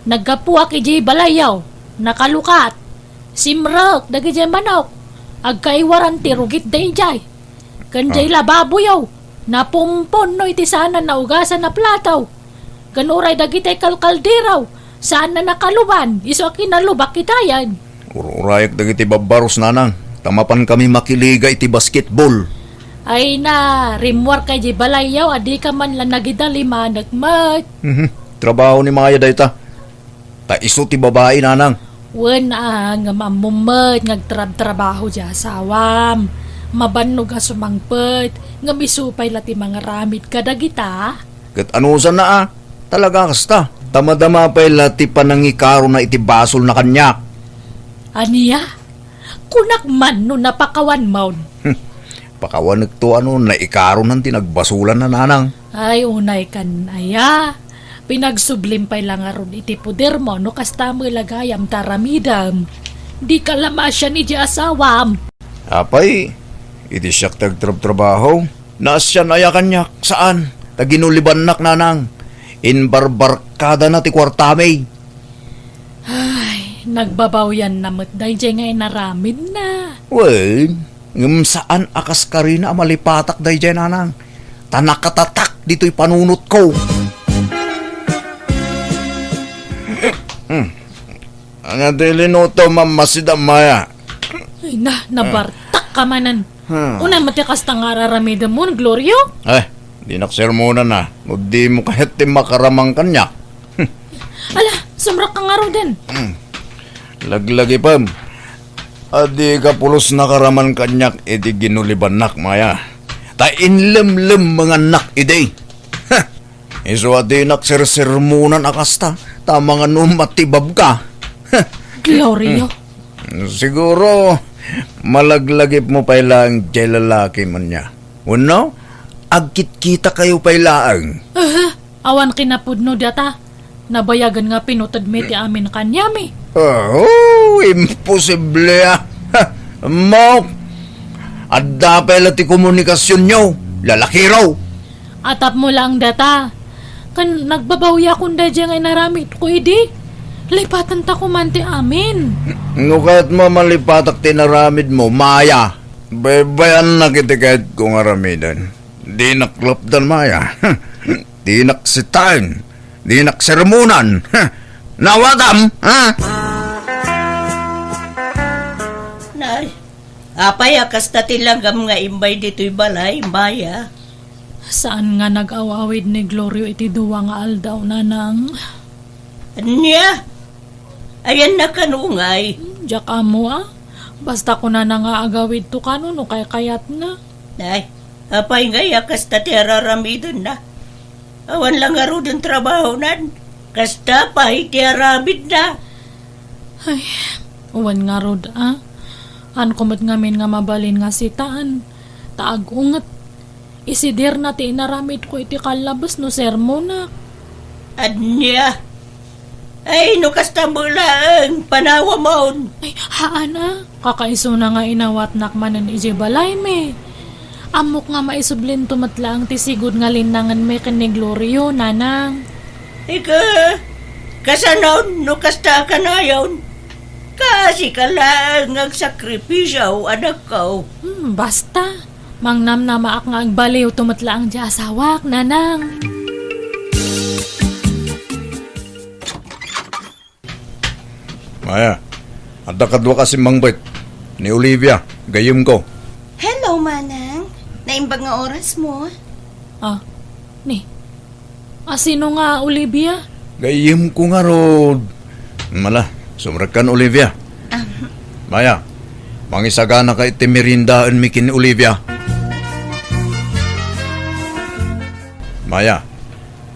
Naggapuak idiay balayyo, nakalukat. Simrek dagidiay manok, agkaiwaran ti rugit daydiay. Ken diay lababoyo, napumponno iti saan a naugasan a plato. Ken uray dagiti kalkaldero, saan a nakaluban, isu a kinalubak itayen. Ur-urayak dagiti babbarus, nanang, ta mapankami makiliga iti basketball. Ay na, rimmuarka idiay balayyo a dika man la nagidalimanek met. Mhm. Trabaho ni Maya dayta. Ta isu ti babai, nanang. Wen a, ngem ammom met nga agtrabtrabaho diay asawam. Mabannog a sumangpet, ngem isu pay la ti mangaramid kadagita. Ket anusanna a, talaga kasta. Ta madama pay la ti panangikarona iti basolna kaniak. Ania? Kunak man no napakawanmon. Hmm. Pakawanekto a no naikaronan ti nagbasolanna, nanang. Ay, unaykan aya. Pinagsublim pay la ngarud iti podermo no kasta met la gayam ti aramidem. Dika la maasian idiay asawam. Apay, idi siak ti agtrabtrabaho, naasian aya kaniak? Saan. Ta ginulibannak, nanang. Imbarbarkadana ti kuartami. Ay, nagbabawyanna met daydiay nga inaramidna. Wen, ngem saan a kaskarina a malipatak daydiay, nanang. Ta nakatatak ditoy panunotko. Hmm. Ania ti linutom a masida, Maya? Ay na, nabartak ka manen. Hmm. Unay met ti kasta nga ar-aramidem, Glorio? Eh, dinak sermonan a. No dimo kayat ti makaramang kaniak. Ala, sumrekka ngaruden. Hmm. Laglagipem. Adika pulos nakaraman kaniak iti ginulibannak, Maya. Ta inlemlemmengannak idi. Heh. Isu a dinak sersermonan a kasta, ta mangan-o matibabka. Glorio. Hmm. Siguro, malaglagipmo pay laeng diay lalaki, ania. Wenno, agkitkitakayo pay laeng. Aha, awan kinapudno data. Nabayagen nga pinutedmi ti amin kaniami. Oh, imposible a. Ha, ammok. Adda pay la ti komunikasionyo, lalakiro. Atapmo laeng data. Ken nagbabawiakon daydiay nga inaramidko idi. Lipatenta koman ti amin. No kayatmo a malipatak ti inaramidmo, Maya, baybay-annak iti kayatko nga aramiden. Dinak lapdan, Maya. Dinak sitaen. Dinak sermonan. Nawatam, ha? Nay, apay a kasta ti langam nga immay ditoy balay, Maya? Saan nga nag-aw-awid ni Glorio iti dua nga aldaw, Nanang. Ania? Ayanna kano ngay? Hmm, diak ammo a. Basta kunana nga agawidto kano no kaykayatna. Ay, apay ngay a kasta ti ar-aramidenna? Awan la ngaruden trabahonan. Kasta pay ti aramidna. Ay, wen ngarud a. Haanko met ngamin nga mabalin nga sitaen. Ta agunget. Isidirna ti inaramidko iti kallabes no sermonak. Ania? Ay, no kasta met laeng, panawamon. Ay, haan a. Kakaisuna nga inawatnak manen idiay balaymi. Ammok nga maisublinto met laeng ti sigud nga linnangenmi ken ni Glorio, Nanang. Ika, kasanon no kasta a kanayon? Kaasika laeng nga agsakripisio, anakko. Hmm, basta. Mangnamnamaak nga agbaliwto met laeng ti asawak, Nanang. Maya, adda kaduak a simmangbet ni Olivia, gayyemko. Hello, Manang. Naimbag nga orasmo? Ah, ni, a, sino nga Olivia? Gayyemko ngarud. Ala, sumrekkan, Olivia. Ah. Maya, mangisaganaka iti meriendaenmi ken ni Olivia. Maya,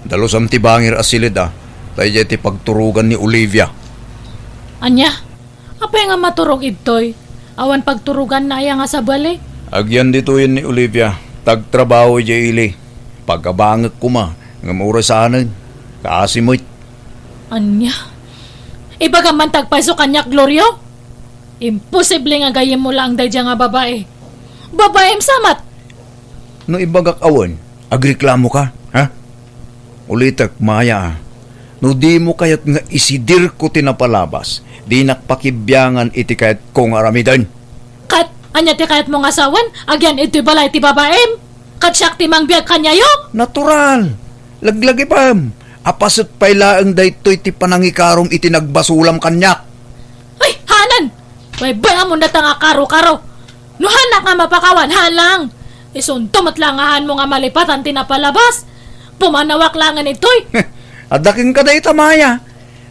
dalusam ti bangir a siled a, ta idiay ti pagturogan ni Olivia. Ania? Apay nga maturog idtoy? Awan pagturoganna aya nga sabali? Agyan ditoyen ni Olivia, ta agtrabaho idiay ili. Pagabangek koma, ngem uray saanen. Kaasi met. Ania? Ibagam man ti agpayso kaniak, Glorio? Imposible nga gayyemmo laeng daydiay nga babai. Babaim sa met! No ibagak a wen, agreklamoka, ha? Ulitek, Maya, a. No dimo kayat nga isidirko ti napalabas, dinak pakibiangan iti kayatko nga aramiden. Ket ania ti kayatmo nga sawen? Agyan idtoy balay ti babaim? Ket siak ti mangbiag kaniayo? Natural. Laglagipem. A paset pay laeng daytoy ti panangikarom iti nagbasolam kaniak. Ay, haanen! Baybay-amon dayta nga karo-karo. No haanak nga mapakawan, haan laeng. Isunto met la nga haanmo nga malipatan ti napalabas. Pumanawak laengen itoy. Adda kenka dayta, Maya.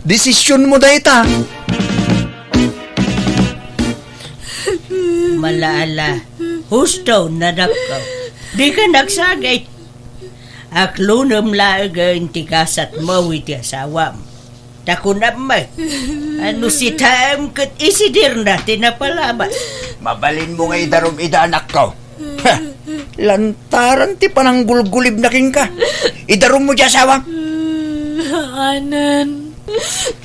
Desisionmo dayta. Mala, ala. Husto, nadakko. Dika nagsagit. Aklonem laengen ti gasatmo iti asawam. Ta kunam met, a no sitaem ket isidirna ti napalabas. Mabalinmo nga idarum ida, anakko. Ha! Lantaran ti pananggulgulibna kenka. Idarummo ti asawam. Haanen.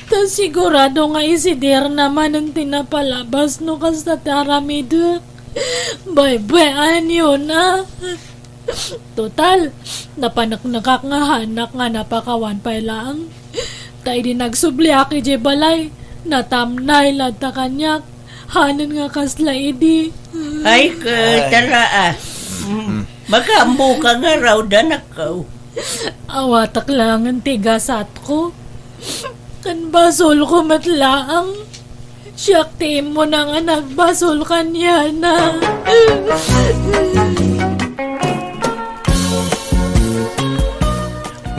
Ta sigurado nga isidirna manen ti napalabas no kasta ti aramidek. Baybay-anyona. Total, napaneknekak nga haanak nga napakawan pay laeng. Ta idi nagsubliak idiay balay, natamnay latta kaniak. Haanen nga kasla idi. Ay, ket, tara, a. Mm. Makaammoka ngarud, anakko. Awatak laengen ti gasatko. Ken basolko met laeng. Siak ti immuna nga nagbasol kaniana.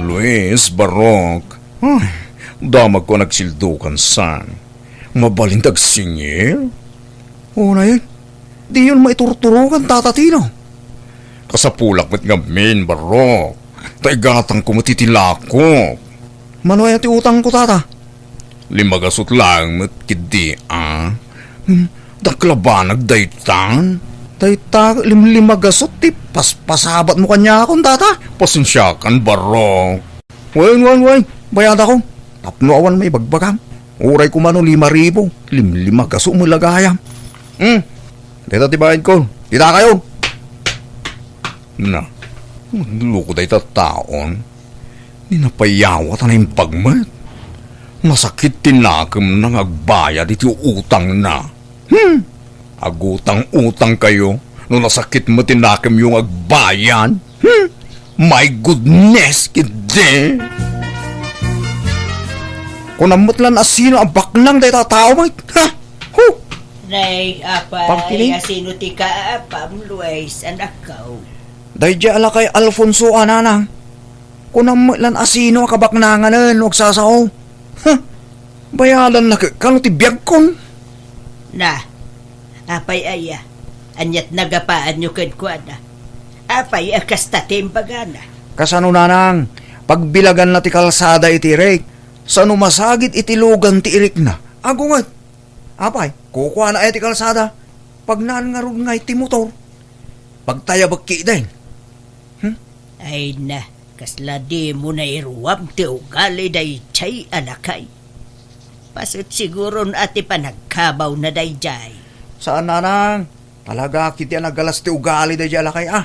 Luis, Barok. Ay, damagko a nagsildukan san. Mabalin ti agsingir? Unay, diyon maiturturokan, Tata Tino. Kasapulak met ngamin, Barok. Ta igatangko met iti lakok. Mano aya ti utangko, Tata? Lima gasut laeng met ketdi, a? Hmm, dakla banag daytan? Dayta, lim-, lima gasut ti paspasabatmo kaniakon, Tata? Pasensiakan, Barok. Wen, wen, wen, bayadakon. Tapno awan maibagbagam. Uray koma no lima ribu, limlima gasut met la gayam. Hmm. Dayta ti bayadko. Dita kayo. Na, magloko dayta taon. Ni napayawat a naimbag met. Nasakit ti nakemna nga agbayad iti utangna. Hmm. Agutang-utang kayo no nasakit met ti nakemyo nga agbayad. Hmm. My goodness, ketdi. Kunam met lan a sino a baknang dayta a tao met. Ha? Hu! Nay, apay, Pagkiling? Asino ti kaapam, Luis, anakko? Daydiay a lakay Alfonso a nanang. Kunam met lan a sino a kabaknanganen no agsasao. Ha? Bayadanna kano ti biagkon. Na, apay aya? Aniat nagapaanyo kenkuana? Apay a kasta ti imbagana? Kasano, nanang? Pagbilaganna ti kalsada iti irik. Sano masagid iti lugan ti irikna? Agunget. Apay, kukuana aya ti kalsada? Pagnaan ngarud ngay ti motor. Pagtayabek ketdin. Hmm? Ay na, kasla dimo nairuam ti ugali daydiay a lakay. Paset siguron a ti panagkabawna daydiay. Saan, nanang. Talaga, ketdi a nagalas ti ugali daydiay a lakay, a.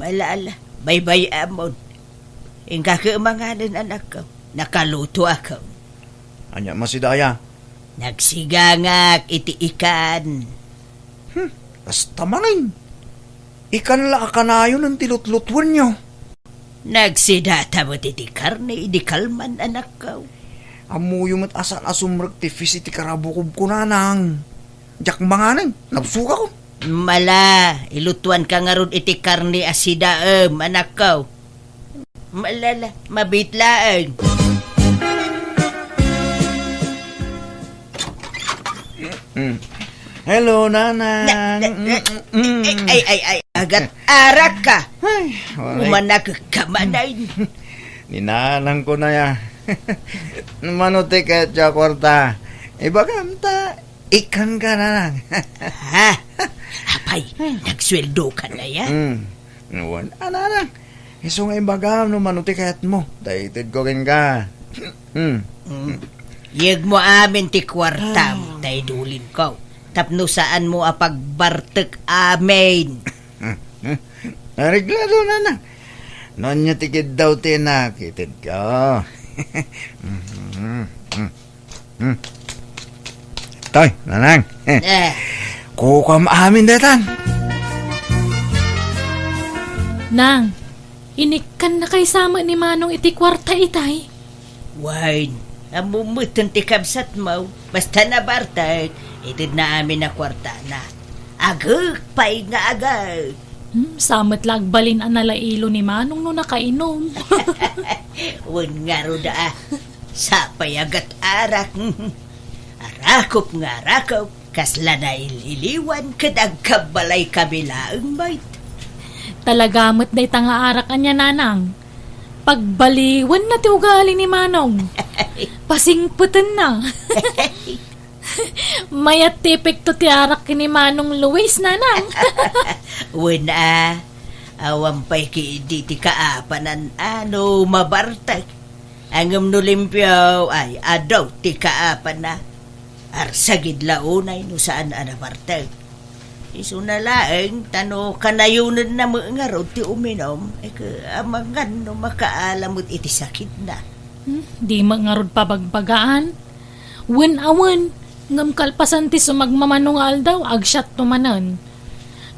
Ala, ala, baybay-amon. Inka koma nganen, anakko. Nakalutoakon. Ania, masidaya? Nagsigangak iti ikan. Hmm, kasta manen. Ikan la a kanayon ti lutlutuenyo. Nagsidata met iti karne idi kalman, anakko. Ammoyo met a saan a sumrek ti fish iti karabukobko, nanang. Diak manganen, nabsogakon. Mala, ilutuanka ngarud iti karne a sidaem, anakko. Malala, mabit laeng. Mm. Hello, Nanang. Na, na, na, Mm, mm, mm. Ay, ay, ay, agat arak ka. Ay, waray. Umanak ka manay. Ni Nanang ko na ya. Mano ti kayat a kwarta? Ibagam ta, ikan ka, Nanang. Ha? Apay, nagsueldo ka na ya? Mm. Wen, a, Nanang. Isu nga ibagam no mano ti kayatmo. Daytedko kenka. Hmm. Mm. Yegmo amin ti kuartam, ah, ta idulinko. Tapno saanmo a pagbartek amin. Areglado, Nanang. No ania ti kiddaw ti inak, itedko. Hmm. Toy, Nanang. Eh. Kukuam amin daytan. Nang, inikkannakay sa met ni Manong iti kuarta itay? Wen, ammom metten ti kabsatmo. Basta nabartek, itedna amin a kuartana. Agek pay nga agek. Hmm, sa met la agbalin a nalailo ni Manong no nakainom. Wen ngarud a, sapay a gat-arak. Arakop nga arakop, kasla naililiwan ket agkabbalay kami laeng met. Talaga met dayta nga arak ania, Nanang. Pagbaliwenna ti ugali ni Manong. Pasingpetenna. Mayat ti epekto ti arak ken ni Manong Luis, Nanang. Wen a, awan pay ketdi ti kaapanan a no mabartek. Ngem no limpio, ay, adu ti kaapanna. Arsagid la unay no saan a nabartek. Isuna laeng, ta no kanayonenna met ngarud ti uminom, ay, amangan no makaala met iti sakitna. Hmm, di met ngarud pabagbagaan. Wen a wen, ngem kalpasan ti sumagmamano nga aldaw, agsiatto manen.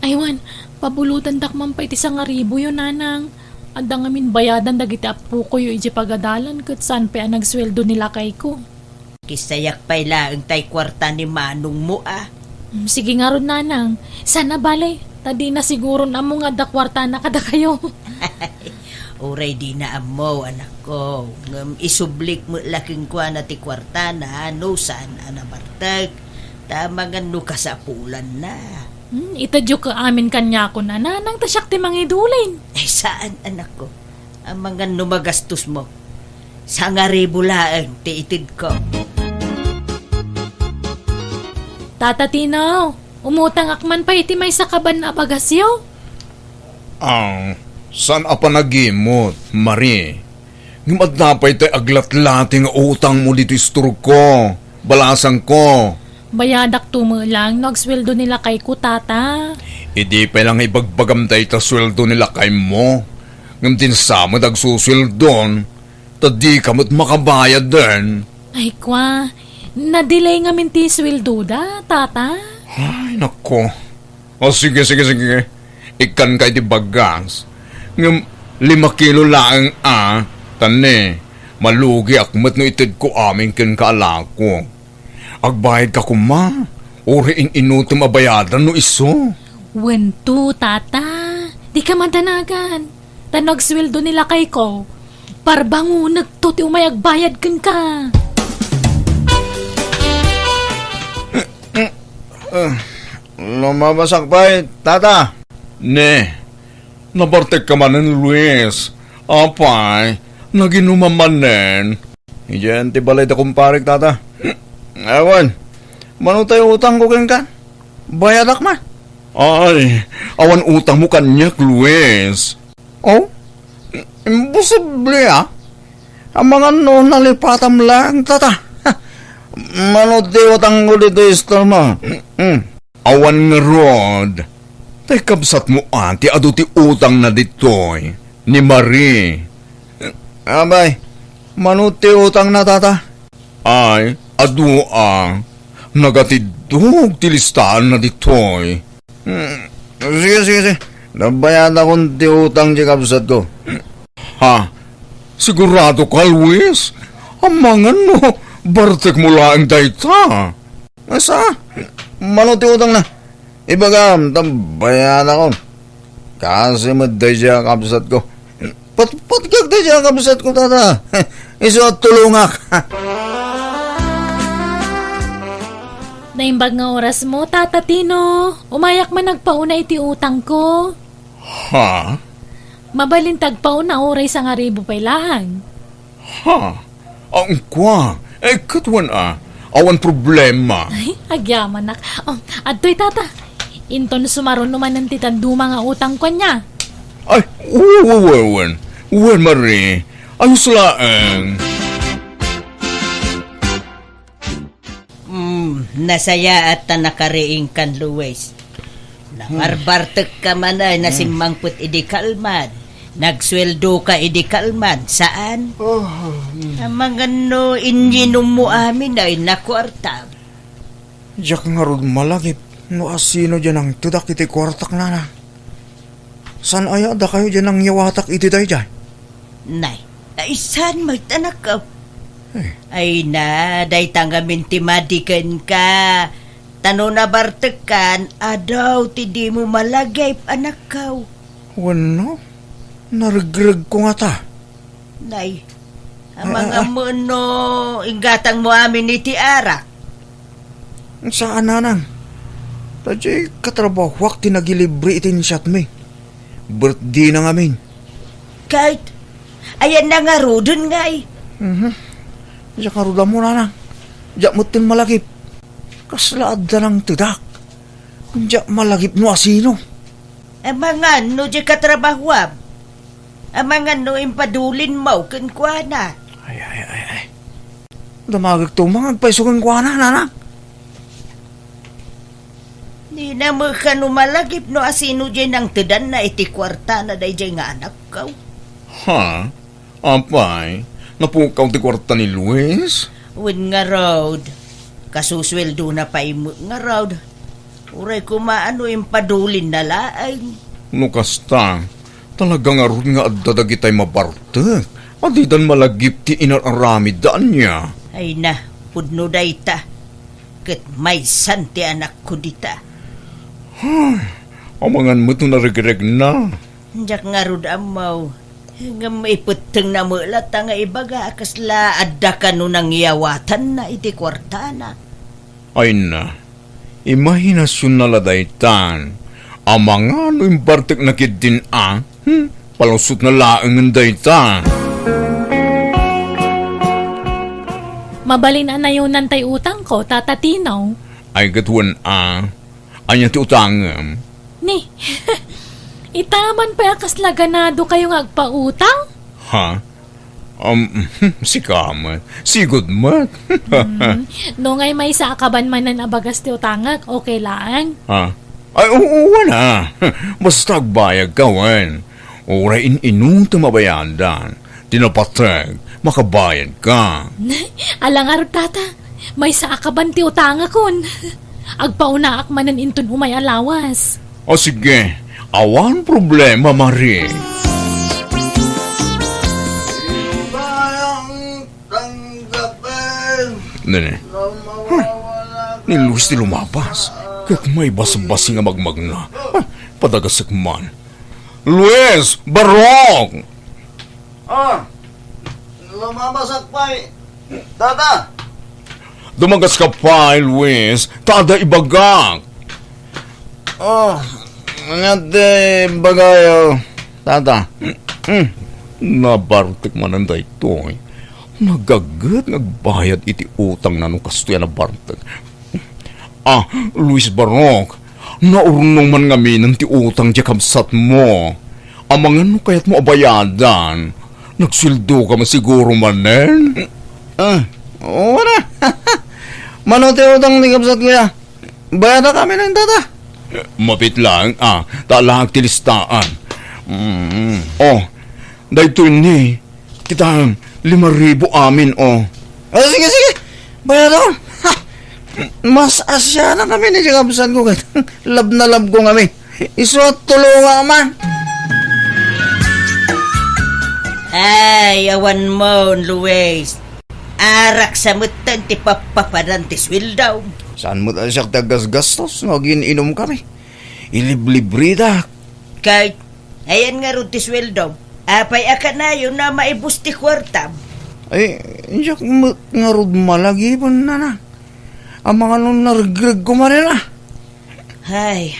Ay wen, pabulotendak man pay ti sangaribuyo, Nanang. Adda ngamin bayadan dagiti appokoyo idiay pagadalan ket saan pay a nagsueldo ni lakayko. Kisayak pay laeng tay kuarta ni manongmo a. Mm, sige ngarud, nanang. Sana bale, ta dina siguron ammo nga adda kuartana kadakayo. Uray dina ammo, anakko. Ngem isublik met la kenkuana ti kuartana no saan a nabartek. Ta amangan no kasapulanna. Hmm, itedyo ka amin kaniakon a nanang ta siak ti mangidulin. Ay, saan, anakko. Amangan no magastos mo. Sangaribo laeng ti itedko. Tata Tino, umutangak man pay iti maysa kaban a bagasyo? Ah, saan a panagimot, Marie? Ngem adda pay tay aglatlati nga utangmo ditoy istorko, balasangko. Bayadak to met laeng no agsueldo ni lakayko, tata. Idi pay la nga ibagbagam dayta sueldo ni lakaymo, ngem dinsa met agsusueldon, ta dika met makabayaden. Ay, kua, na-delay ngamin ti sueldoda, tata. Ay, nako. O, sige, sige, sige. Ikkanka iti bagas. Ngem lima kilo laeng a, ta ne, malugiak met no itedko amin kenka a lako. Agbayadka koma, uray in-inutem a bayadan no isu. Wen to, tata. Dika madanagan. Ta no agsueldo ni lakayko, parbangonekto ti umay agbayad kenka. Ah, lumabasak pay, tata. Ne, nabartekka manen, Luis. Apay, naginuman manen. Idiay ti balay da kumparek, tata. Awan, mano tay utangko kenka? Bayadak man. Ay, awan utangmo kaniak, Luis. Oh? Imposible, ah. Amangan no nalipatam lang, tata. Mano ti utangko ditoy istormo? Hmm. Awan ngarud. Tay kabsatmo a ti adu ti utangna ditoy, ni Marie. Abay, mano ti utangna, tata? Ay, adu a. Nagatiddog ti listaanna ditoy. Hmm, sige, sige, sige. Nabayadakon ti utang ti kabsatko. Ha? Sigurado ka, Luis? Amangan no bartekmo laeng dayta. Asa? Mano ti utangna? Ibagam, ta bayanakon. Kasi met daydiay a kabsatko. Patpatgak daydiay a kabsatko, tata. Isu a tulongak. Naimbag nga orasmo, Tata Tino. Umayak man agpauna iti utangko. Ha? Mabalin ta agpauna uray sangaribu pay laeng. Ha? Ang kua? Eh, ket wen a. Awan problema. Ay, agyamanak. Oh, adtoy, tata. Inton sumaruno manen ti dadduma nga utangko ania. Ay, wen, wen, wen, wen. Wen, Marie. Ayos laeng. Mm, nasayaat ta nakariingkan, Luis. Nabarbartekka man ay nasimmangpet idi kalman. Nagsueldoka idi kalman, saan? Oh, mm. Amangan no inyinummo amin ay nakuarta. Diak ngarud malagip no asino diay nangtedak iti kuartak, nana. Saan aya dakayo diay nangyawatak iti daydiay? Nay, ay saan met, anakko? Eh. Ay na, dayta ngamin ti madi kenka. Ta no nabartekkan, adu ti dimo malagip, anakko. Wenno, naregregko ngata. Nay, ah, amangan ah, ah. Mo no inggatangmo amin iti arak? Saan, nanang. Ta diay katrabahoak ti nagilibre iti insiatmi. Birthday na ngamin. Ket, ayan na ngaruden ngay? Mhm. Diak ngarud ammo, nanang. Diak metten malagip. Kasla adda nangtedak. Diak malagip no asino. Amangan no diay katrabahoam? Amangan no impadulinmo kenkuana? Ay, ay, ay, ay. Damagek to, mangagpayso kenkuana, nanang. Dina met kano malagip no asino diay nangtedanna iti kuartana daydiay nga anakko. Ha? Apay, napukaw ti kuarta ni Luis? Wen ngarud, kasusueldona pay met ngarud. Uray koma no impadulinna laeng. No kasta, Talaga ngarud nga adda dagitay mabartek a didan malagip ti inar-aramidda, ania? Ay na, pudno dayta. Ket maysan ti anakko dita. Ay, amangan met no narigregna. Diak ngarud ammo. Ngem ipettengna met latta nga ibaga a kasla adda kano nangyawatanna iti kuartana. Ay na, imahinasionna la daytan. Amangan no imbartekna ketdin a, hmm, palusotna laengen dayta. Mabalin a nayonan tay utangko, Tata Tino. Ay, ket wen a, ania ti utangem? Ni, ita man pay a kasla ganadokayo nga agpautang? Ha? Um, sika met. Sigud met. Hmm. No ngay maysa a kaban manen a bagas ti utangek, okay laeng? Ha? Ay, oo, wen a. Basta agbayadka, wen. Uray in-inutem a bayadan. Ti napateg, makabayadka. Ala ngarud, Tata. Maysa a kaban ti utangakon. Agpaunaak manen inton umay a lawas. O sige, awan problema, Mari. Bayang tanggapin. Nene. Huh. Ni Luis ti lumabas. Ket maibasbasing a magmagna. Huh. Padagasek man. Luis! Barok! Ah, lumabasak pay, Tata. Dumagaska pay, Luis, ta adda ibagak. Oh, ania ti ibagayo, Tata? Hmm, nabartek manen daytoy. Nagaget nga agbayad iti utangna no kastoy a nabartek. Ah, Luis Barok, naurnong man ngaminen ti utang ti kabsatmo. Amangan no kayatmo a bayadan. Nagsueldoka man siguro manen? Ah, oo na. Mano ti utang ti kabsatko ya? Bayadak amin, Tata. Mapit lang, ah, ta alaak ti listaan. Mm. Oh, daytoy ni, kita, lima ribu amin, oh. Ah, sige, sige. Bayadakon. Ha! Mas asyanak amin ni kabsatko ket love na love ko ngamin. Isu a tulongak man. Ay, awan mo, Luis. Arak sa metten ti pappapanan ti sueldom. Saan met a siak ti aggasgastos no agin-inumkami? Iliblibridak. Kay, ayan ngarud ti sueldom. Apay a kanayon a maibus ti kuartam? Ay, diak met ngarud malagipen, Nanang. Amangan no narigregko manen a. Hay,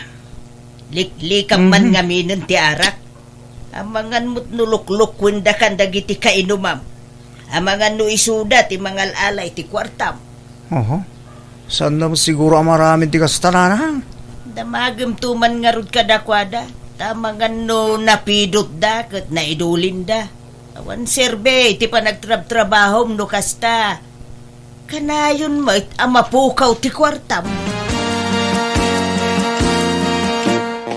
liklikam man Mhm. ngaminen ti arak. Amangan met no luklukuendakan dagiti kainumam. Amangan no isuda ti mangal-ala iti kuartam. Oho. Saanna met siguro a maaramid ti kasta, Nanang? Damagemto man ngarud kadakuada. Ta amangan no napidotda ket naidulinda. Awan serbi ti panagtrabtrabahom no kasta. Kanayon met a mapukaw ti kuartam.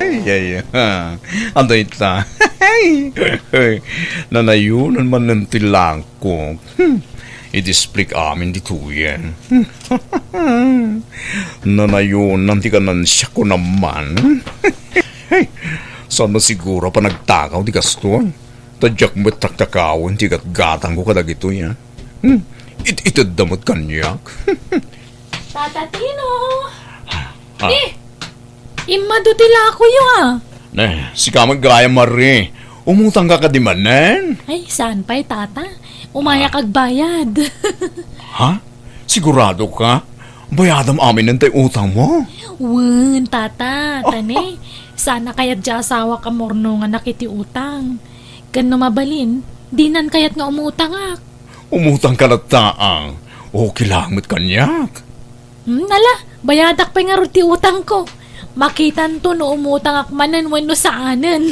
Ay, ay, ha. Ano ita? Nanayonan manen ti langkok. Hmm. Iti split amin ditoyen. Nanayonan ti kanansiak ko naman. Saan man siguro a panagtakaw ti kastoy? Ta diak met taktakawen ti gatgatangko kadagitoy, a. Hmm, it-itedda met kaniak. Tata Tino! Ah. Ni, immadu ti lakoyo, a. Ne, sika met gayam, Mari. Umutangka kadi manen? Ay, saan pay, Tata. Umayak Ah. agbayad. Ha? Sigurado ka? Bayadam aminen tay utangmo? Wen, Tata, tani, saan a kayat ti asawak a murnonganak iti utang. Ken no mabalin, dinan kayat nga umutangak. Umutangka latta, a. Okay lang met kaniak. Hmm, ala, bayadak pay ngarud ti utangko. Makitanto no umutangak manen wenno saanen.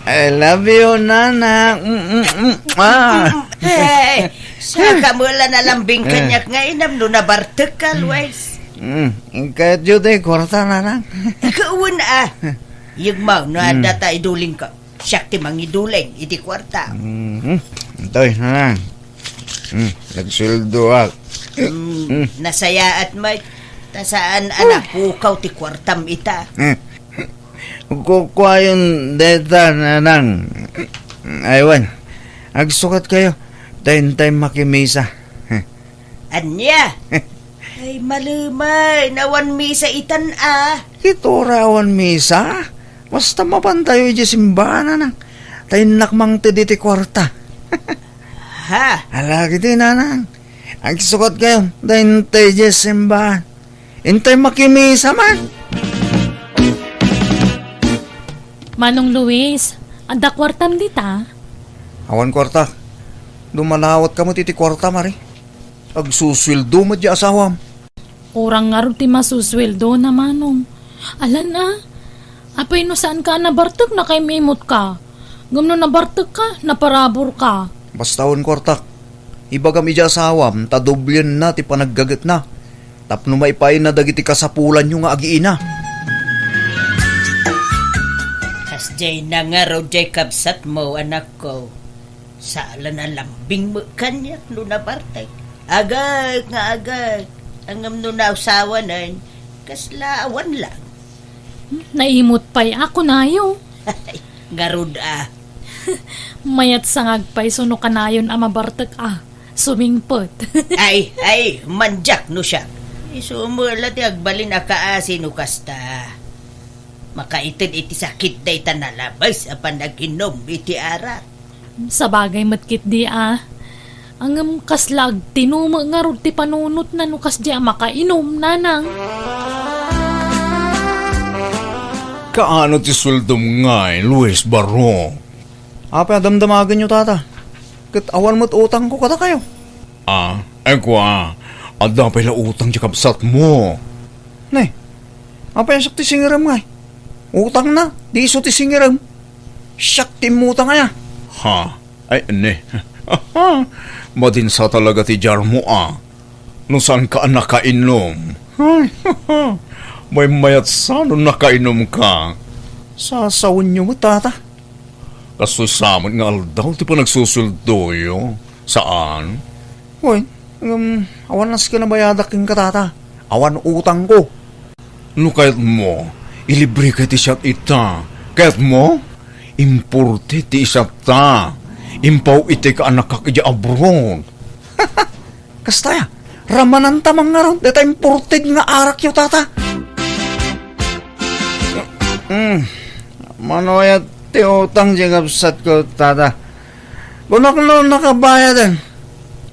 I love you, Nana. Mm, mm, mm. Ah. Hey, saka mo la nalambing Eh. kaniak nga inam no nabartek ka, Luis. Mm, kayat yu ti kwarta, Nanang? Kaun, a. Yegmaw, no Mm. adda ta iduling ka. Siak ti mangiduling iti kuarta. Mhm. Toy, Nanang. Mm, nagsueldoak. Mm, Mm. nasayaat met. Ta saan a napukaw ti kuartam ita. Mm. Kukuayon deta, nanang. Ay, wen. Agsukatkayo. Ta intay makimisa. Ania? Ay, malumay, awan misa itan a. Ket uray awan misa, basta mapantayo idiay simbahan, nanang. Ta innak mangted iti kuarta. Ha? Ala, kiti, nanang. Agsukatkayo, ta intay idiay simbahan. Intay makimisa man. Manong Luis, adda kuartam dita? Awan kuarta. Dumalawat ka met iti kuarta, Mari. Agsusueldo met di asawam. Kurang ngarud ti masusueldona, Manong. Alan a, apay no saanka a nabartek, nakaim-imutka. Ngem no nabartekka, naparaburka. Basta awan kuartak. Ibagam idiay asawam ta doblienna ti panaggagetna tapno maipaayna dagiti kasapulanyo nga agiina. Kasdiay nangarud diay kabsatmo, anakko. Saan a lambing met kaniak no nabartek. Agek nga agek. Ngem no nausawanen, kasla awan lang. Hmm, naimut pay a kunayo. Ngarud a. Mayat sangag pay suno kanayon a mabartek a sumingpet. Ay, ay, mandiak no siak. Isu met la ti agbalin a kaasi no kasta. Makaited iti sakit dayta nalabes a panaginum iti arak. Sabagay met ketdi a. Ngem kasla agtinume ngarud ti panunotna no kasdi a makainum, nanang. Kaano ti sueldom ngay, Luis Barro? Apay a damdamagenyo, tata? Ket awan met utangko kadakayo. Ah, ay kua, adda pay la utang ti kabsatmo. Ne, apay a siak ti singerem ngay? Utangna, di isu ti singerem. Siak ti immutang aya. Ha? Ay, ne. Madinsa talaga ti diarmo a. No saanka a nakainom. Ay, maymayat sa no nakainumka. Sasawenyo met, tata. Kastoy sa met nga aldaw ti panagsusueldoyo? Saan? Wen, ngem awan nasken a bayadak kenka, tata. Awan utangko. No kayatmo, ilibreka ti siat ita. Kayatmo? Imported ti isatta. Impaw iti kaanakak idiay abroad. Kasta aya, ramananta mangngarud dayta imported nga arakyo, tata. Mm. Mano aya ti utang ti kabsatko, tata? Kunak no nakabayaden.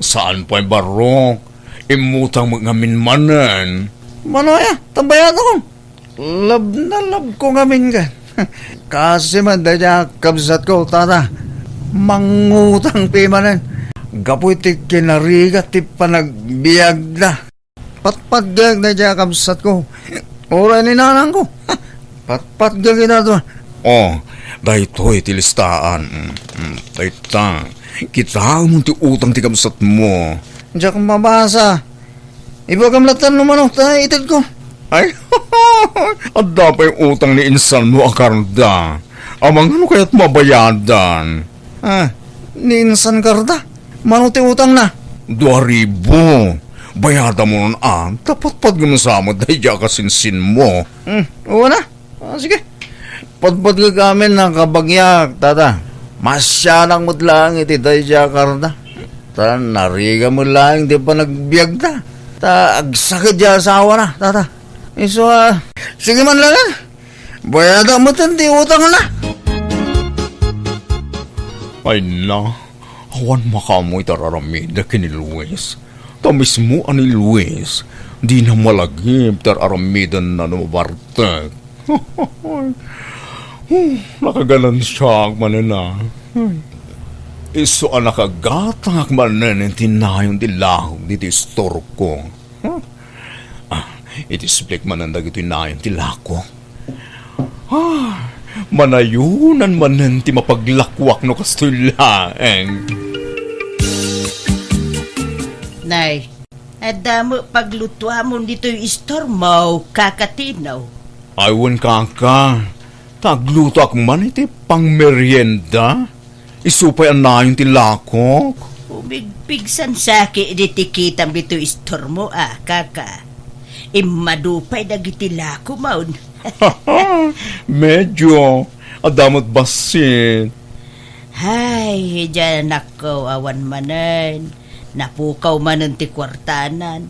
Saan pay, Barrok? Immutang met ngamin manen. Mano aya? Ta bayadakon. Love na love ko ngamin ken. Kasi man dayta a kabsatko, tata. Mangutang pay manen. Gapu iti kinarigat ti panagbiagda. Patpatgek dayta a kabsatko. Uray ni nanangko. Patpatgek ita. Oh, daytoy ti listaan. Mm, mm, dayta. Kitaem ti utang ti kabsatmo. Diak mabasa. Ibagam latta no mano ta itedko. Ay, adda pay utang ni insanmo a karda. Amangan no kayatmo a bayadan. Ah, ni insan karda? Mano ti utangna? Dua ribu. Bayadamon a, ta patpatgem sa met dayta a kasinsinmo. Hmm, wen a. Ah, sige. Patpatgek amin a kabagiak, tata. Masianak met laeng iti dayta a karda. Ta narigat met laeng ti panagbiagda. Ta agsakit ti asawana, tata. Isu a, sige man laeng. Bayadak met ti utangna. Ay na, awan makaammo iti ar-aramidek ken ni Luis. Ta mismo a ni Luis, dina malagip ti ar-aramidenna no mabartek. Hmm, nakaganansiak manen a. Isu a nakagatangak manen iti nayon ti lahok ditoy istorko. Hmm? Ah, iti siplik manen dagitoy nayon ti lako. Ah, manayonan manen ti mapaglakoak no kastoy laeng. Nay, adda met paglutuamon ditoy istormo, Kaka Tino. Ay, wen, Kaka. Ta aglutoak man iti pangmerienda. Isu pay a nayon ti lakok. Umigpigsan saki diti kitam ditoy istormo a, Kaka. Immadu pay dagiti lakomon. Medyo. Adda met bassit. Hay, idiay anakko, awan manen. Napukaw manen ti kuartanan.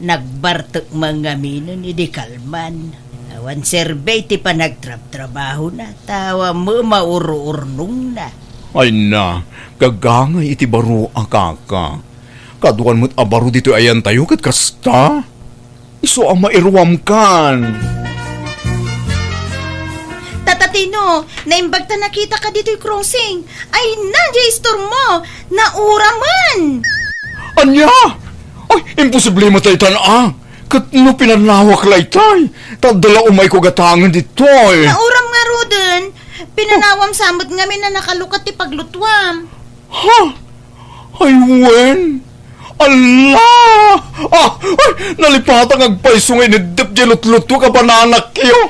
Nagbartek man ngaminen idi kalman. Awan serbay ti panagtrabtrabahona, ta awan met maururnongna. Ay na, gagangay iti baro a kaka. Kaduan met a baro ditoy ayantayo ket kasta. Isu a mairuamkan. Tata Tino, naimbag ta nakitaka ditoy crossing. Ay na, diay istormo. Nauramen. Ania? Ay, imposible met daytan a. Ket no pinanawak laytay, ta adda la umayko gatangen ditoy. Nauram ngaruden, pinanawam sa met ngamin a nakalukat ti paglutuam. Ha? Ay, wen? Ala! Ah, ay, nalipatan nga agpayso nga ineddep diay lutlutuek a bananakyo.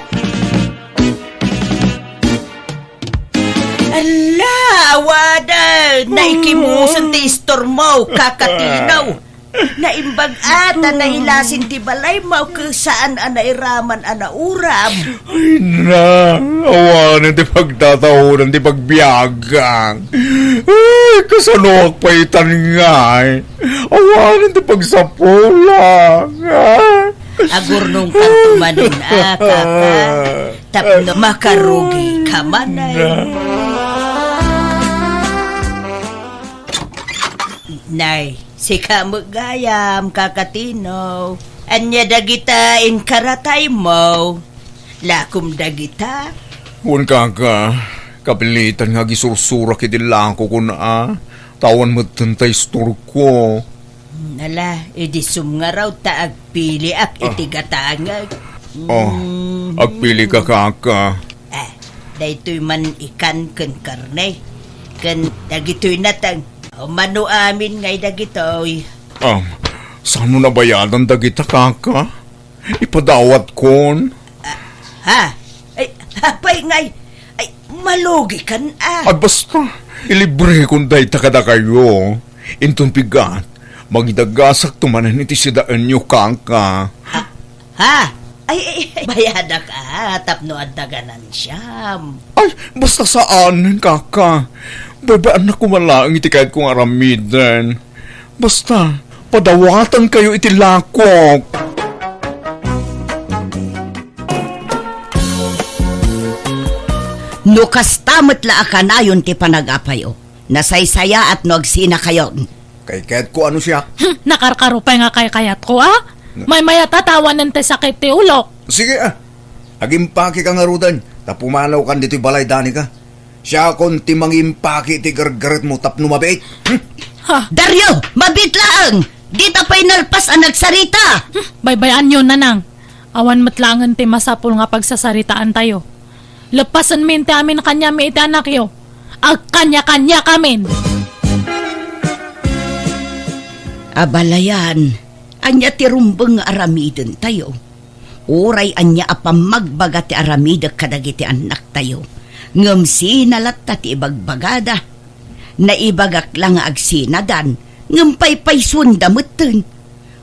Ala, awanen, naikimusen ti istormo, Kaka Tino. Naimbag a ta nailasin ti balaymo ket saan a nairaman a nauram. Ay na, awanen ti pagtataonan ti pagbiagak. Ay, kasanoak pay tan ngay? Awanen ti pagsapulak. Ah. Agurnongkanto manen a, Kaka, tapno makarugika manen. Nay, sika met gayam, Kaka Tino. Ania dagita inkarataymo? Lakom dagita? Wen, Kaka, kapilitan nga agisursurak iti lakokon a, ta awan metten ta istorko. Hmm, ala, idi sumngarud ta agpiliak iti gatangek. Oh, hmm. Agpilika, Kaka. Ah, daytoy man ikan ken karne, ken dagitoy nateng. O, mano amin ngay dagitoy. Ah, saan mo nabayadan dagita, Kaka? Ipadawatkon. Ah, ha? Ay, apay ngay? Ay, malugikan a. Ay, basta, ilibrekon dayta kadakayo. Inton bigat, mangidagasakto manen iti sidaenyo, Kaka. Ha? Ha? Ay, ay, ay, bayadak a, tapno adda ganansiam. Ay, basta saanen, Kaka. Baybay-annak koma laeng iti kayatko nga aramiden. Basta, padawatankayo iti lakok. No kasta met la a kanayon ti panagapayo, nasaysayaat no agsinakayon. Kaykayatko a no siak. Hmm, nakarkaro pay nga kaykayatko a? Na- Maymayat a ta awanen ti sakit ti ulok. Sige a. Agimpakika ngaruden, ta pumanawkan ditoy balay, Danica. Siakon ti mangimpaki iti gargaretmo tapno mabiit. Hmm? Ha? Dario, mabiit laeng! Dita pay nalpas a nagsarita! Hmm, baybay-anyo, Nanang. Awan met laengen ti masapul nga pagsasaritaantayo. Leppasenmi ti amin a kaniami iti anakyo. Agkaniakaniakamin! Abalayan, ania ti rumbeng nga aramidentayo? Uray ania a pammagbaga ti aramidek kadagiti annaktayo, ngem sina latta ti ibagbagada. Naibagak la nga agsinadan, ngem paypaysuenda metten.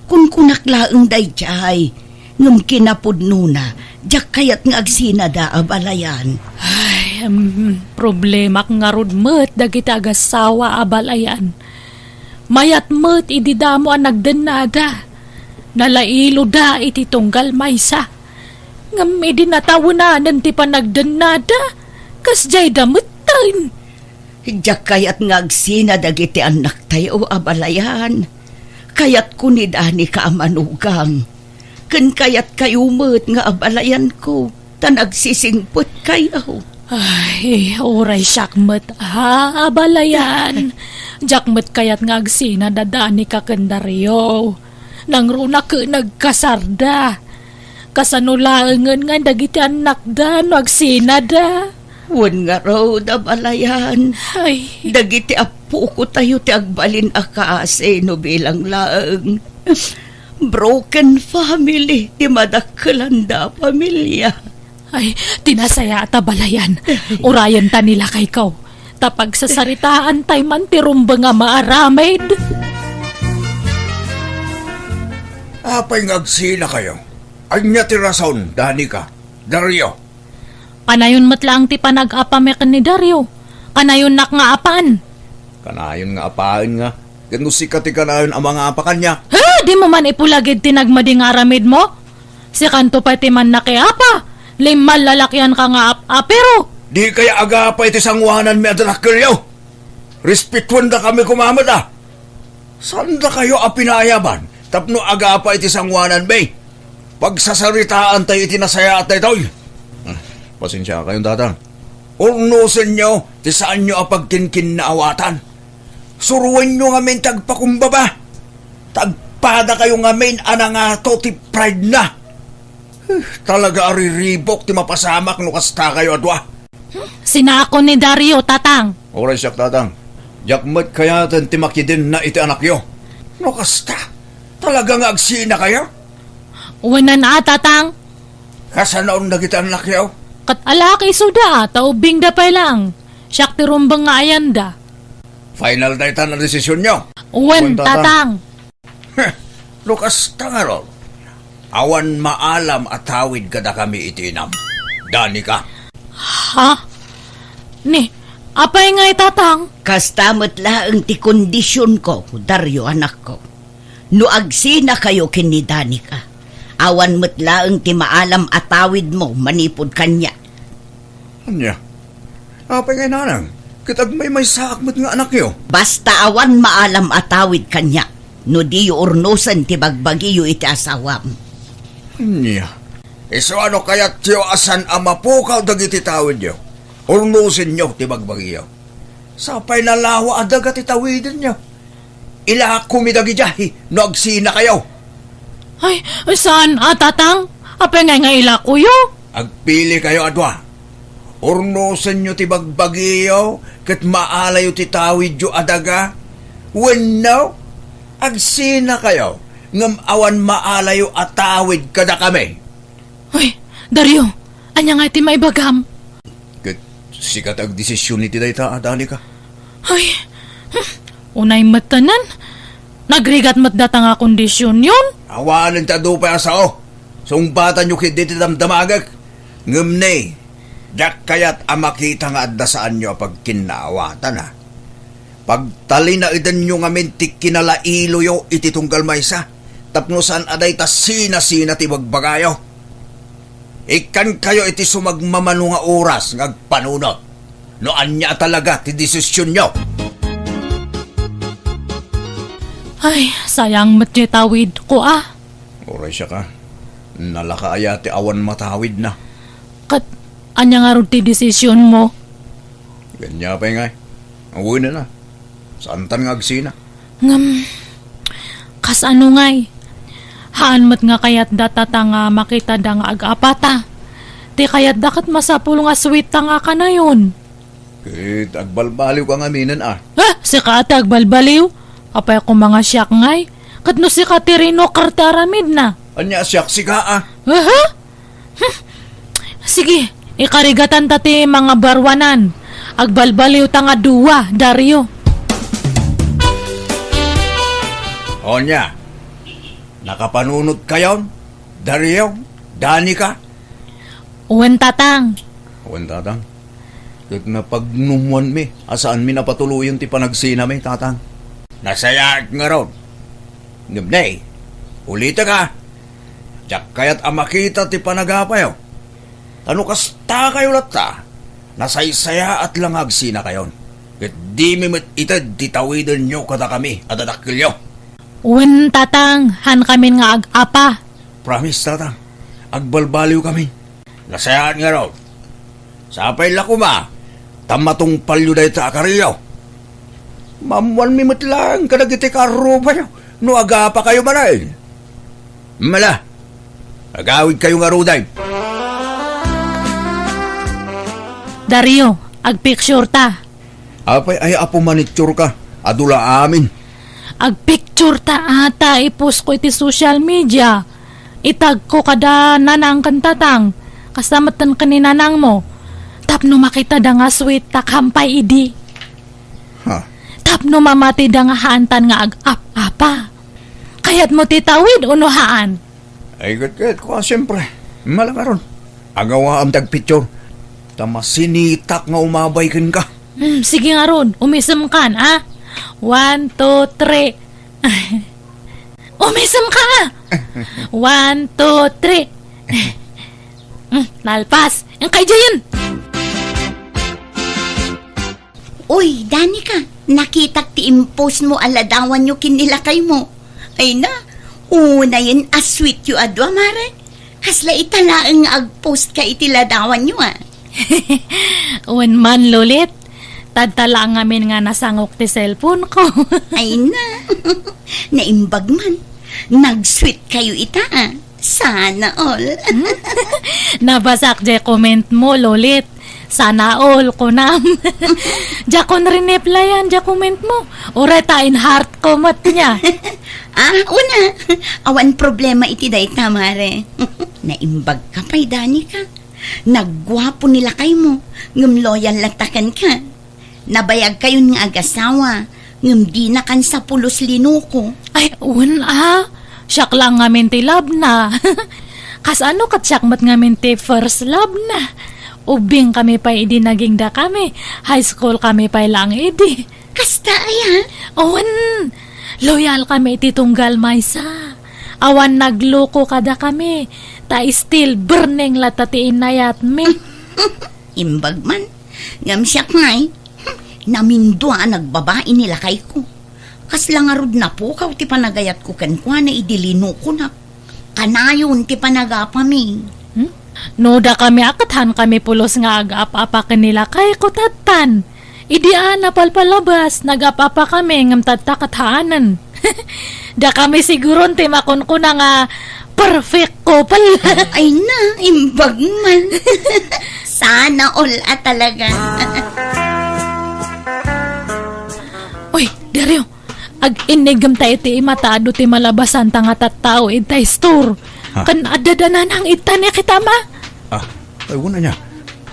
Kunkunak laeng daydiay, ngem kinapudnona, diak kayat nga agsinada, abalayan. Ay, em, problemak ngarud met dagiti agassawa, abalayan. Mayat met idi damo a nagdennada. Nalailoda iti tunggal maysa. Ngem idi natawenanen ti panagdennada, kasdiayda metten. Diak kayat nga agsina dagiti annaktayo, abalayan. Kayatko ni Danica a manugang. Ken kayatkayo met nga abalayanko, ta nagsisingpetkayo. Ay, uray siak met, ha, abalayan. Diak met kayat nga agsina da Danica ken Dario. Nangruna ket nagkasarda. Kasano laengen nga dagiti annakda no agsinada? Wen ngarud, abalayan. Ay. Dagiti appokotayo ti agbalin a kaasi no bilang laeng. Broken family ti madakkelanda a pamilia. Ay, ti nasayaat, abalayan. Urayenta ni lakayko. Ta pagsasaritaantay man ti rumbeng a maaramid. Apay nga agsinakayo? Ania ti rason, Danica? Dario. Kanayon met laeng ti panag-apami ken ni Dario. Kanayonnak nga apaen. Kanayon nga apaen nga. Ket no sika ti kanayon a mangapa kaniak. Ha? Dimo man ipulagid ti nagmadi nga aramidmo? Sikanto pay ti mannakiapa. Limmal lalakianka nga ap-apiro. Dikay agapa iti sangoananmi a dadakkelyo. Respetuendakami koma met a. Saandakayo a pinayaban tapno agapa iti sangoananmi. Pagsasaritaantayo iti nasayaat daytoy. Ah, pasensiakayon, Tatang. Urnosenyo ti saanyo a pagkinkinnaawatan. Suroenyo ngamin ti agpakumbaba. Tagpadakayo ngamin a nangato ti pride na. Huh, talaga a riribuk ti mapasamak no kastakayo a dua. Sinaakon ni Dario, Tatang. Uray siak, Tatang. Diak met kayaten ti makidenna iti anakyo. No kasta, talaga nga agsinakayo? Wen a, Tatang. Kasano dagiti annakyo? Ket alaak isuda, ta ubbingda pay laeng. Siak ti rumbeng nga ayanda. Final dayta a desisionyo? Wen, Wen, Tatang. Tatang. Heh, no kasta ngarud, awan maalam a tawid kadakami iti inam. Danika. Ha? Ni, apay ngay, Tatang? Kasta met laeng ti kondisionko, Dario, anakko. No agsinakayo ken ni Danica, awan met laeng ti maalam a tawidmo manipud kaniak. Ania? Apay ngay, Nanang? Ket agmaymaysaak met nga anakyo. Basta awan maalam a tawid kaniak, no diyo urnosen ti bagbagiyo iti asawam. Ania? Isu a no kayatyo a saan a mapukaw dagiti tawidyo, urnosenyo ti bagbagiyo. Sapay nalawa a daga ti tawidenyo. Ilakomi dagidiay no agsinakayo. Ay, saan a, Tatang? Apay ngay nga ilakoyo? Agpilikayo a dua. Urnosenyo ti bagbagiyo ket maalayo ti tawidyo a daga. Wenno, agsinakayo ngem awan maalayo a tawid kadakami. Uy, Dario, ania ngay ti maibagam? Ket sika ti agdesision iti dayta, Danica. Ay, hmm, unay met tanan. Nagrigat met data nga kondisionyon. Awanen ti adu pay a sao. Sungbatanyo ketdi ti damdamagek. Ngem ne, diak kayat a makita nga adda saanyo a pagkinnaawatan, a. Pagtalinaedanyo ngamin ti kinalailoyo iti tunggal maysa, tapno saan a dayta sinasina ti bagbagayo. Ikkankayo iti sumagmamano nga oras nga agpanunot no ania a talaga ti desisionyo. Ay, sayang met ti tawidko, a. Uray siak, a. Nalaka aya ti awan matawidna. Ket ania ngarud ti desisionmo? Ania pay ngay? Awanen a. Saantan nga agsina. Ngem, kasano ngay? Haan met nga kayatda data nga makitada nga ag-apata. Ti kayatda ket masapul nga suitta nga kanayon. Ket agbalbaliwka ngaminen, a. Ha? Sika a ti agbalbaliw? Apay koma nga siak ngay? Ket no sika ti rinoker ti aramidna? Ania a siak, sika, a? Aha? Hmm. Sige, ikarigatanta ti mangabaruanan. Agbalbaliwta nga dua, Dario. Onya, nakapanunotkayon, Dario, Danica? Wen, Tatang. Wen, Tatang. Ket napagnumwanmi a saanmi a patuloyen ti panagsinami, Tatang. Nasayaat ngarud. Ngem ne, ulitek, a. Diak kayat a makita ti panagapayo. Ta no kastakayo latta, nasaysayaat la nga agsinakayon. Ket dimi met ited ti tawidenyo kadakami a dadakkelyo. Wen, Tatang, haankamin nga ag-apa. Promise, Tatang. Agbalbaliwkami. Nasayaat ngarud. Sapay la koma ta matungpalyo dayta a kariyo. Maammoanmi met laeng kadagiti karrubayo no agapakayo manen. Mala, agawidkayo ngaruden. Dario, agpicture ta. Apay ay apo manicure ka? Adu la amin. Agpicture ta ata, ipost ko iti social media. Itag ko kada nanang ken tatang. Kasta metten ken ni nanangmo. Tapno makitada nga sweet ta kampay idi. Ha? Tapno mamatida nga haantan nga ag-ap-apa. Kayatmo ti tawid ono haan? Ay, ket, ket, kua, siyempre. Malakaron. Agawaam ti agpicture. Ta masinitak nga umabay kenka. Hmm, sige ngarud, umisemkan, a? One, two, three. Umisemka, a? One, two, three. Hmm, nalpas. Ang kay Jayan. Uy, Danica, nakitak ti impost mo a ladawanyo ken ni lakaymo. Ay na, unayen a sweet yo a dua, mare. Kasla ita laeng nga agpost ka iti ladawanyo, a. Wen man, Lolit. Tadta la ngamin nga nasangok ti cellphone ko. Ay na, naimbag man. Nag-sweet kayo ita, a. Sana all. Nabasak jay comment mo, Lolit. Sana all, kunam. Diakon rineplyan jay comment mo. Uray ta in-heart ko met nia. A, una, awan problema iti dayta, mare. Naimbag ka pay, Danica. Nagguapo ni lakaymo, ngem loyal latta kenka. Nabayag kayon nga agasawa, ngem dina kan sa pulos linuko. Ay, wen a. Siak la ngamin ti love na. Kasano ket siak met ngamin ti first love na? Ubbing kami pay idi nagingda kami. High school kami pay lang idi. Kasta aya? Wen, loyal kami iti tunggal maysa. Awan nagluko kada kami. Ta still burning latta ti inayat mi. Imbag man. Ngem siak ngay, namindua a nagbabai ni lakayko. Kasla ngarud napukaw ti panagayatko kenkuana idi linukonak. Kanayon ti panagapami. Hmm? No dakami a ket han kami pulos nga agap-apa ken ni lakayko tattan. Idi a napalpalabas, nagap-apa kami ngem tatta ket haanen. Dakami siguron ti makunkuna nga perfect couple. Ay na, imbag man. Sana all a talaga. Uy, Dario, ag-innigem tayo ti imata adu ti malabasan ta nga tattao ita store. Ha? Kan adda dananang ita ni kita ma? Ah, ay, wala niya.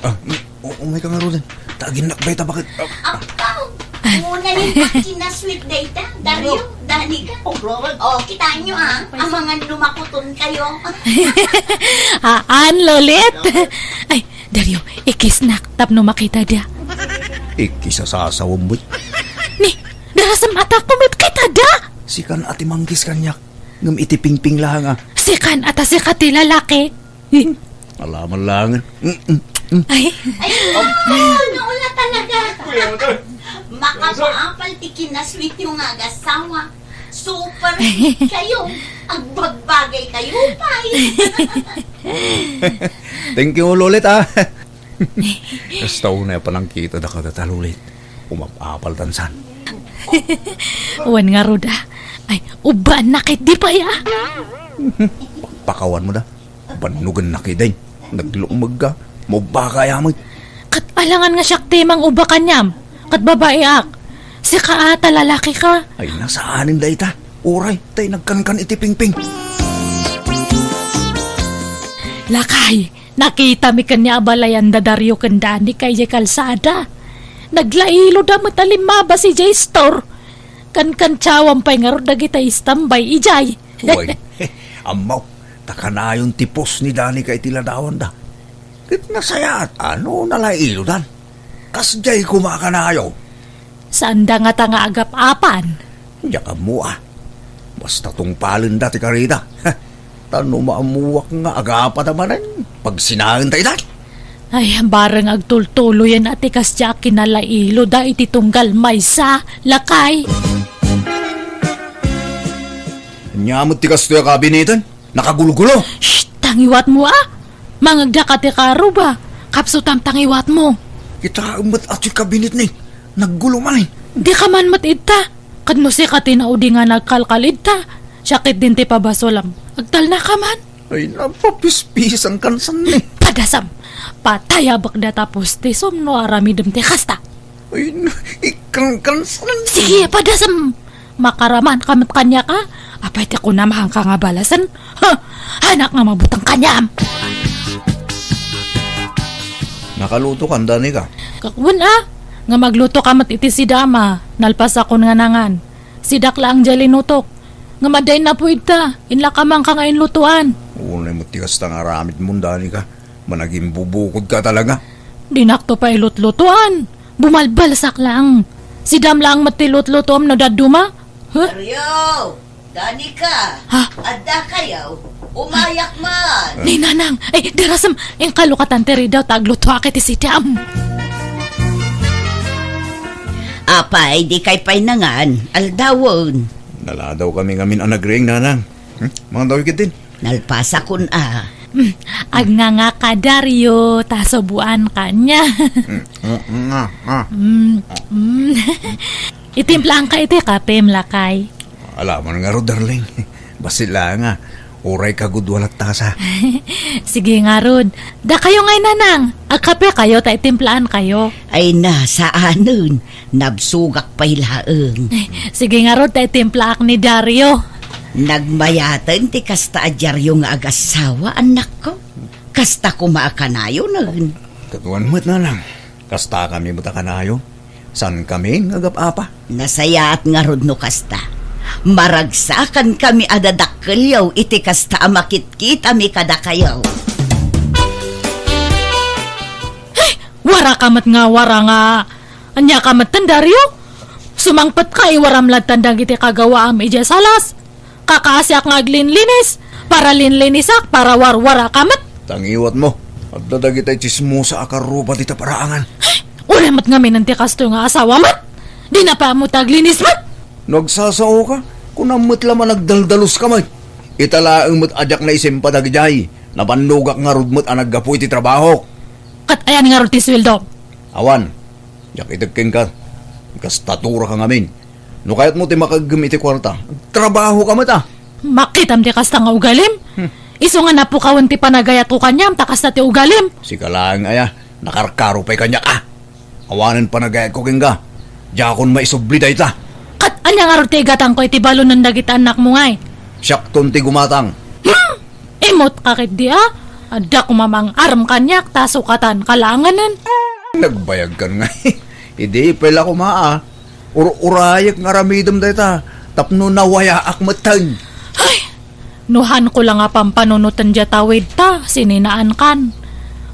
Ah, U-, umay ka ngaruden. Ta aginnak bay ta baket. Apaw! Una yung kinasweet dayta. Dario, Danica. Oh, grabe. Oh, kitaan nyo, ah. Amangan lumakuton kayo. Haan, Lolit. Ay, Dario, ikisnak tapno makita da. Ikis a sasawem, boy. Ni, darasem ata kumit kita da. Sikan ati manggis kaniak. Ngem iti pingping lang, ah. Sikan ata sika ti lalaki. Alaman langen. Mm, mm, mm. Ay. Ay, naula talaga. Makapaapal ti kinasweet yo nga agasawa. Super sweet kayo. Agbagbagay kayo, pay. Thank you, Lolit, ah. Kasta unay a panangkita da kadata, Lolit. Umapapal tansan. Wen ngarud, ah. Ay, ubbaan na ket di pay, ah. Pakawan mo da. Bannugen na kidin. Naglungmeg ka. Mubba ka yamoy. Ket alangan nga siak ti mangubba kaniam. Ket babaeak. Sika ata lalaki ka. Ay, nasaanen dayta. Uray, tay nagkankan iti pingping. Lakay, nakita mi ken ni abalayan da Dario ken Dani kay jay kalsada. Naglailo da met a limmabas ijay store. Kankantiawam pay ngarud dagita istambay ijay. Way, ammo, ta kanayon ti pos ni Danica iti ladawanda. Ket nasayaat a no nalailodan. Kasdiay koma a kanayo. Saanda ngata nga agap-apan. Diak ammo a. Basta tungpalenda ti karida. Ta no maammuak nga agapata manen, pagsinaenta ita. Ay, bareng agtultuloyen a ti kasdiay a kinalailoda iti tunggal maysa, lakay. Ania met ti kastoy a kabineten? Nakagulgulo. Shh! Tangiwat mo, ah! Mangagda ka ti karuba. Kapsutam tangiwat mo. Kitaem met a ti kabinet ni. Naggulo man, eh. Di ka man met idta. Ket no sika ti naudi nga nagkalkal idta, siak ket din ti pabasolam. Agtalna ka man. Ay, napapispisan kansan ni. Padasam. Patayabek data pustisom no aramidem ti kasta. Ay, na, ikkan kansan. Sige, padasam. Makaraman ka met kaniak, a? Apay ti kunam, haanka nga balasen? Ha? Haanak nga mabuteng kaniam. Nakaluto kan, Danica? Kakwan, a? Nga magluto ka met iti sidama, nalpasakon nga nangan. Sidak laeng jay linutok. Nga madain napu idta, inlakamanka nga inlutoan. Unay met ti kasta nga aramidmon, Danica. Managimbubukod ka talaga. Dinakto pay lutlutuan. Bumalbalsak lang. Sidam lang met ti lutlutuam no dadduma. Huh? Dario! Danica! Ha? Adda kayo? Umayak man! Ni Nanang! Ay, darasem! Inkalukatan ti ridaw ta aglutuak iti sitiam. Apay, di kay pay nangan, aldawen. Naladaw kami ngamin a nagriing, Nanang. Hmm? Mangdaw ikit din. Nalpasakon a. Hmm, agnganga ka, Dario, ta subuan ka niya. Hmm, nga, nga. Hmm, hmm. Itimplaanka iti kapem, lakay. Alaman nga ro, darling. Basta la nga, uray ka gudua latta sa. Sige ngarud. Dakayo ngay, Nanang. Agkape kayo ta itimplaan kayo. Ay na, saanen. Nabsogak pay laeng. Sige ngarud ta itimplaak ni Dario. Nagmayaten ti kasta a diario nga agassawa, annakko. Kasta koma a kanayonen. Kaduan met, Nanang. Kasta kami met a kanayon. Saan kami nga agap-apa? Nasayaat ngarud no kasta. Maragsakan kami a dadakkelyo iti kasta a makitkitami kadakayo. Ay, wara ka met nga wara nga. Ania ka met, Dario? Sumangpet ka, iwaram lattan dagiti kagawaam idiay salas. Kakaasiak nga aglinlinis, para linlinisak, para warwara ka met. Tangiwat mo, adda dagiti tsismosa a karruba dita paraangan. Uray met ngamin ti kastoy nga asawa met. Di na pay ammo ti aglinis met. No agsasao ka, kunam met la man agdaldalos ka met. Ita laeng met a diak naisimpa dagidiay, nabannogak ngarud met a naggapu iti trabahok. Ket ayan ngarud ti sueldo? Awan, diak ited kenka. Gastatura ka ngamin. No kayatmo ti makaeggem iti kuarta, trabaho ka met a. Makitam ti kasta nga ugalim? Hmm. Isu nga napukawen ti panagayatko kaniam ta kasta ti ugalim. Sika laeng aya, nakarkaro pay kaniak a. Awanen panagayatko kenka. Diakon maisubli dayta. Ket ania ngarud ti igatangko iti balonen dagiti annakmo ngay? Siakton ti gumatang. Hmm! Imut ka ketdi a? Adda koma mang-arem kaniak ta sukatan ka laengen. Nagbayag kan nga. Idi pay la koma a. Ur-urayek nga aramidem dayta tapno nawayaak metten. Ay! No hanko la nga pampanunoten diay tawid ta, sininaan kan.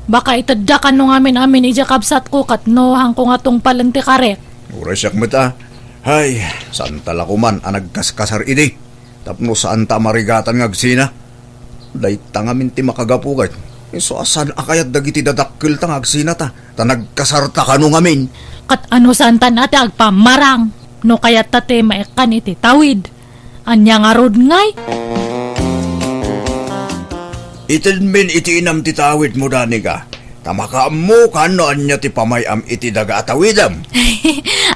Baka itedda kano ngamin-amin idiay kabsatko ket no hanko nga tungpalen ti karik. Uray siak met a. Hay, santa la koman a nagkaskasar idi. Tapno saanta a marigatan nga agsina. Dayta ngamin ti makagapu ket isu a saan a kayat dagiti dadakkelta nga agsinata, ta nagkasarta kano ngamin. Ket ano saantan a ti agpammarang no kayatta ti maikkan iti tawid? Ania ngarud ngay? Itedmin iti inam ti tawidmo, Danica, ta makaammokan no ania ti pamay-am iti daga a tawidem.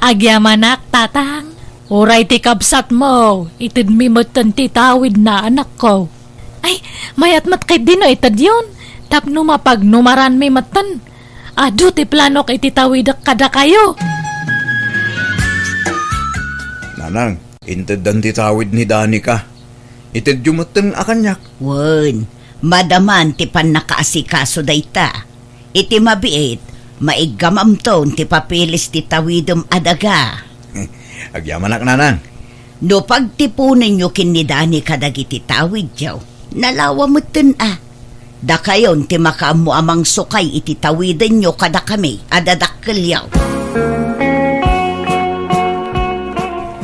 Agyamanak, Tatang. Uray ti kabsatmo, itedmi metten ti tawidna, anakko. Ay, mayat met ketdi no itedyon, tapno mapagnumaranmi metten. Adu ti planok iti tawidek kadakayo. Nanang, inteddan ti tawid ni Danica. Itedyo metten a kaniak. Wen, madaman ti pannakaasikaso dayta. Iti mabiit, maiggamamton ti papilis ti tawidem a daga. Agyamanak, Nanang. No pagtiponenyo ken ni Dani kadagiti tawidyo, nalawa metten a. Dakayon ti makaammo a mangsukay iti tawidenyo kadakami a dadakkelyo.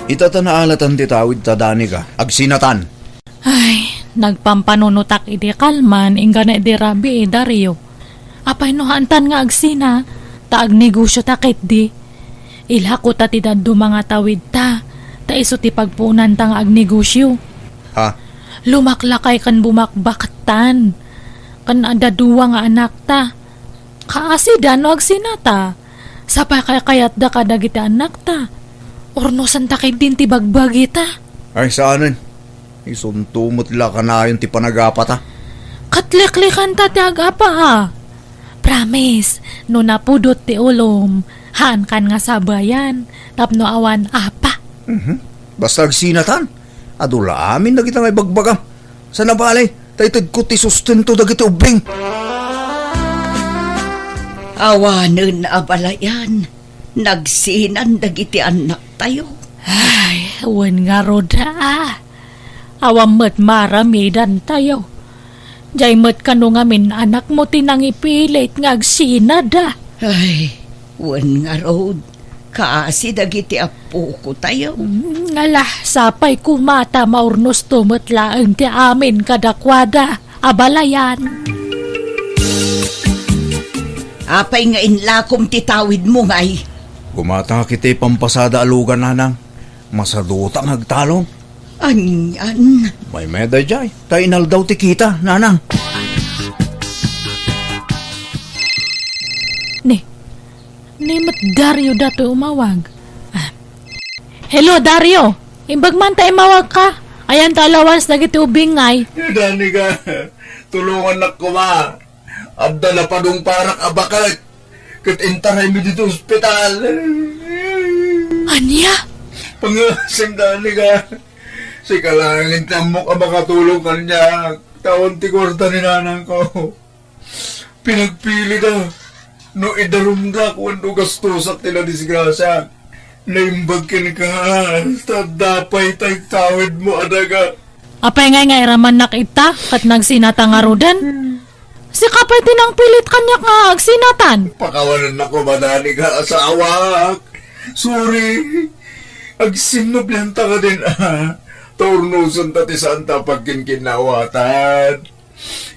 Ita ta naalatan ti tawidta, Danica. Agsinatan. Ay, nagpampanunotak idi kalman, inggana idi rabii, Dario. Apay no haantan nga agsina, ta agnegosiota ketdi. Ilako ta ti dadduma nga tawidta, ta isu ti pagpuonanta nga agnegosio. Ha? Lumaklakay ken bumakbaktan. Ken adda dua nga anakta. Kaasida no agsinata. Sapay kaykayatda kadagiti annakta. Urnosanta ketdin ti bagbagita. Ay, saanen. Isunto met la kanayon ti panagapata. Ket liklikanta ti agapa, a. Promise, no napudot ti ulom, haankan nga sabayan, tapno awan apa. Mhm. Basta agsinatan, adu la amin dagita nga ibagbagam. Sana bale, ta itedko ti sustento dagiti ubbing. Awanen a balayan, nagsinan dagiti annaktayo. Ay, wen ngarud, a. Awan met maaramidantayo. Jay met kano ngamin anakmo ti nangipilit nga agsinada. Ay, wen ngarud, kaasi dagiti appokotayo. Mm, ngala, sapay koma ta maurnosto met laeng ti amin kadakuada. Abalayan. Apay nga inlakom ti tawidmo, ngay? Gumatangak iti pampasada a lugan, nanang. Masaduta nga agtalon. Anian? Maymayat daydiay, ta inaldaw ti kita, nanang. Ni, ni met Dario datoy umawag. Ah. Hello, Dario. Imbag man ta imawag ka. Ayan ta alawas dagiti ubing, ngay. Danica, tulongannak koma. Adda napadungparak a baket. Ket intaraymi ditoy ospital. Ania? Pangasim, Danica. Sika laeng ti ammok a makatulong kaniak. Taon ti kuarta ni nanangko. Pinagpilida no idarumda wenno gastosak ti nadisgrasiaak. Naimbag kenka, ta adda pay ti tawidmo a daga. Apay ngay nga iramannak ita ket nagsinata ngaruden? Sika pay ti nangpilit kaniak nga agsinatan. Pakawanennak koma, Danica, asawak. Sorry. Agsinnublanta kadin, a. Ta urnosenta ti saanta a pagkinkinnawatan.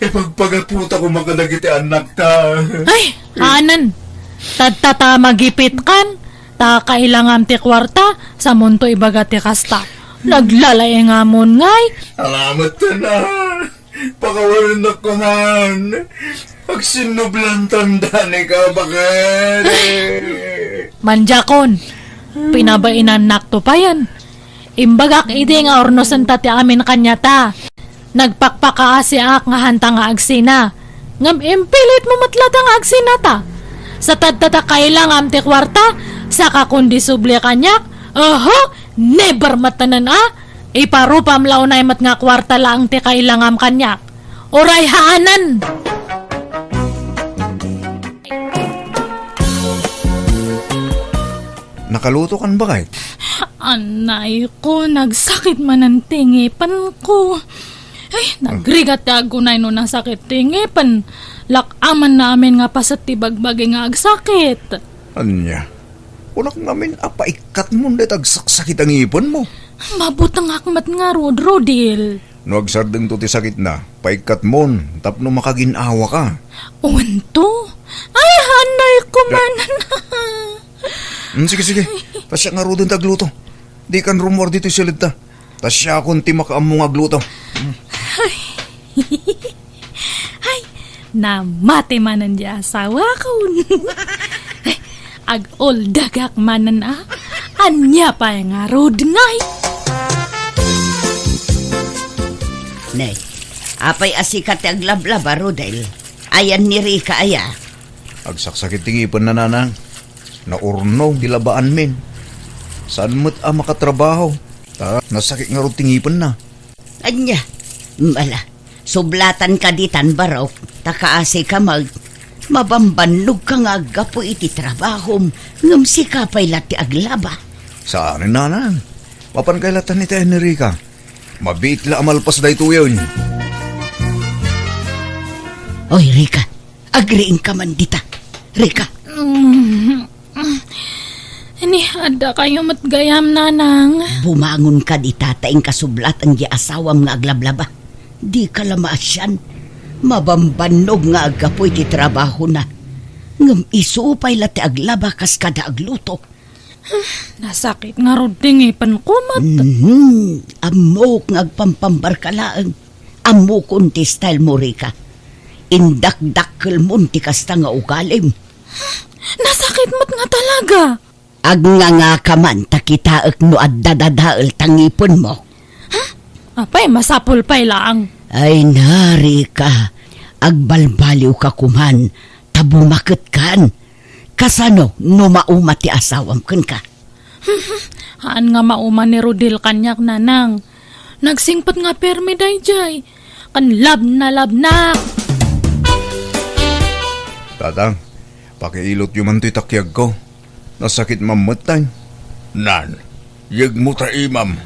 Ipagpagapota koma kadagiti annakta. Ay, anan. Tadta ta magipitkan. Ta kailangam ti kuarta, samonto ibaga ti kasta. Naglalaengamon ngay. Salamat, a. Pakawanennak koman. Agsinnublantan, Danica, baket. Manjakon, pinabainannakto payen. Imbagak idi nga urnosenta ti amin kaniata. Nagpakpakaasiak nga hanta nga agsina. Ngem impilitmo met latta nga agsinata. Sa tadta ta kailangam ti kuarta, saka kundi subli kaniak, oho, never met tanan a. Iparupam la unay met nga kuarta laeng ti kailangam kaniak. Uray haanan! Nakalutokan, baket? Anay ko, nagsakit manen ti ngipenko. Ay, nagrigat ti agunay no nasakit ti ngipen. Lak-amanna amin nga paset ti bagbagi nga agsakit. Ania? Kunak ngamin a paikkatmon dayta agsaksakit a ngipenmo. Mabutengak met ngarud, Rodil. No agsardengto ti sakitna, paikkatmon tapno makagin-awaka. Wen to? Ay, anay ko man. Mm, sige, sige. Ta siak ngaruden ti agluto. Dikan rummuar ditoy siledta. Ta siakon ti makaammo nga agluto. Mm. Ay. Ay, namati manen diay asawakon. Ay, ag-uldagak manen a. Ania pay ngarud ngay? Ne, apay a sika ti aglablaba, Rodel? Ayan ni Rica aya? Agsaksakit ti ngipenna, nanang. Naurno ti labaanmin. Saan met a makatrabaho, ta nasakit ngarud ti ngipenna. Ania? Mala, sublatan ka ditan, barok, ta kaasi ka mag-, mabambannogka nga aggapu iti trabahom, ngem sika pay la ti aglaba. Saan, nanang. Mapan kay latta ni Rica. Mabiit la a malpas daytoyen. Oy, Rica, agriingka man dita. Rica. Mm. Ni, adda kayo met gayam, nanang. Bumangon ka dita ta inkasublatan di asawam nga aglablaba. Di ka la maasian. Mabambannog nga aggapu iti trabahona. Ngem isu pay la ti aglaba kas kada agluto. Nasakit ngarud ti ngipenko met. Mhm. Ammok nga agpampambarka laeng. Ammokon ti style mo, Rica. Indakdakkelmon ti kasta nga ugalim. Nasakit met nga talaga. Agngangaka man ta kitaek no adda dadael ta ngipenmo. Apay, masapul pay laeng. Ay, Rica, agbalbaliwka koman ta bumaketkan. Kasano no mauma ti asawam kenka? Haan nga mauma ni Rodel kaniak, nanang. Nagsingpet nga permi daydiay. Ken labnalabnak. Tatang, pakiilotyo man toy takiagko. Nasakit mammetten. Nan, yegmo ta imam.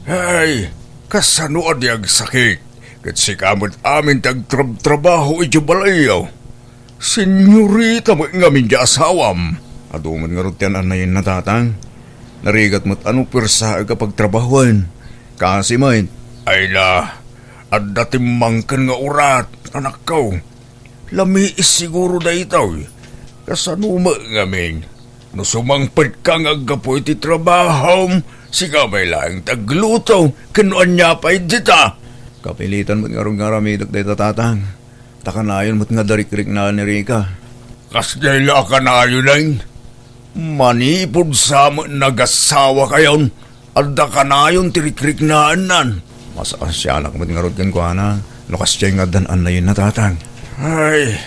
Ay, kasano a di agsakit? Ket sika met amin ti agtrabtrabaho iti balayyo. Senyorita met ngamin ti asawam. Adu met ngarud ti an-annayenna, Tatang. Narigat met a no puersaek a pagtrabahoen. Kaasi met. Ay la, adda timmangken nga urat, anakko. Lamiis siguro daytoy. Kasano met ngamin? No sumangpetka nga aggapu iti trabahom, sika pay laeng ti agluto, ken no ania pay dita? Kapilitan met ngarud nga aramidek dayta, Tatang. Ta kanayon met nga adda rikriknaan ni Rica. Kasdiay la a kanayonen? Manipud sa met nagassawakayon, adda kanayon ti rikriknaannan. Makaasianak met ngarud kenkuana, no kasdiay nga adda an-annayenna, Tatang. Ay,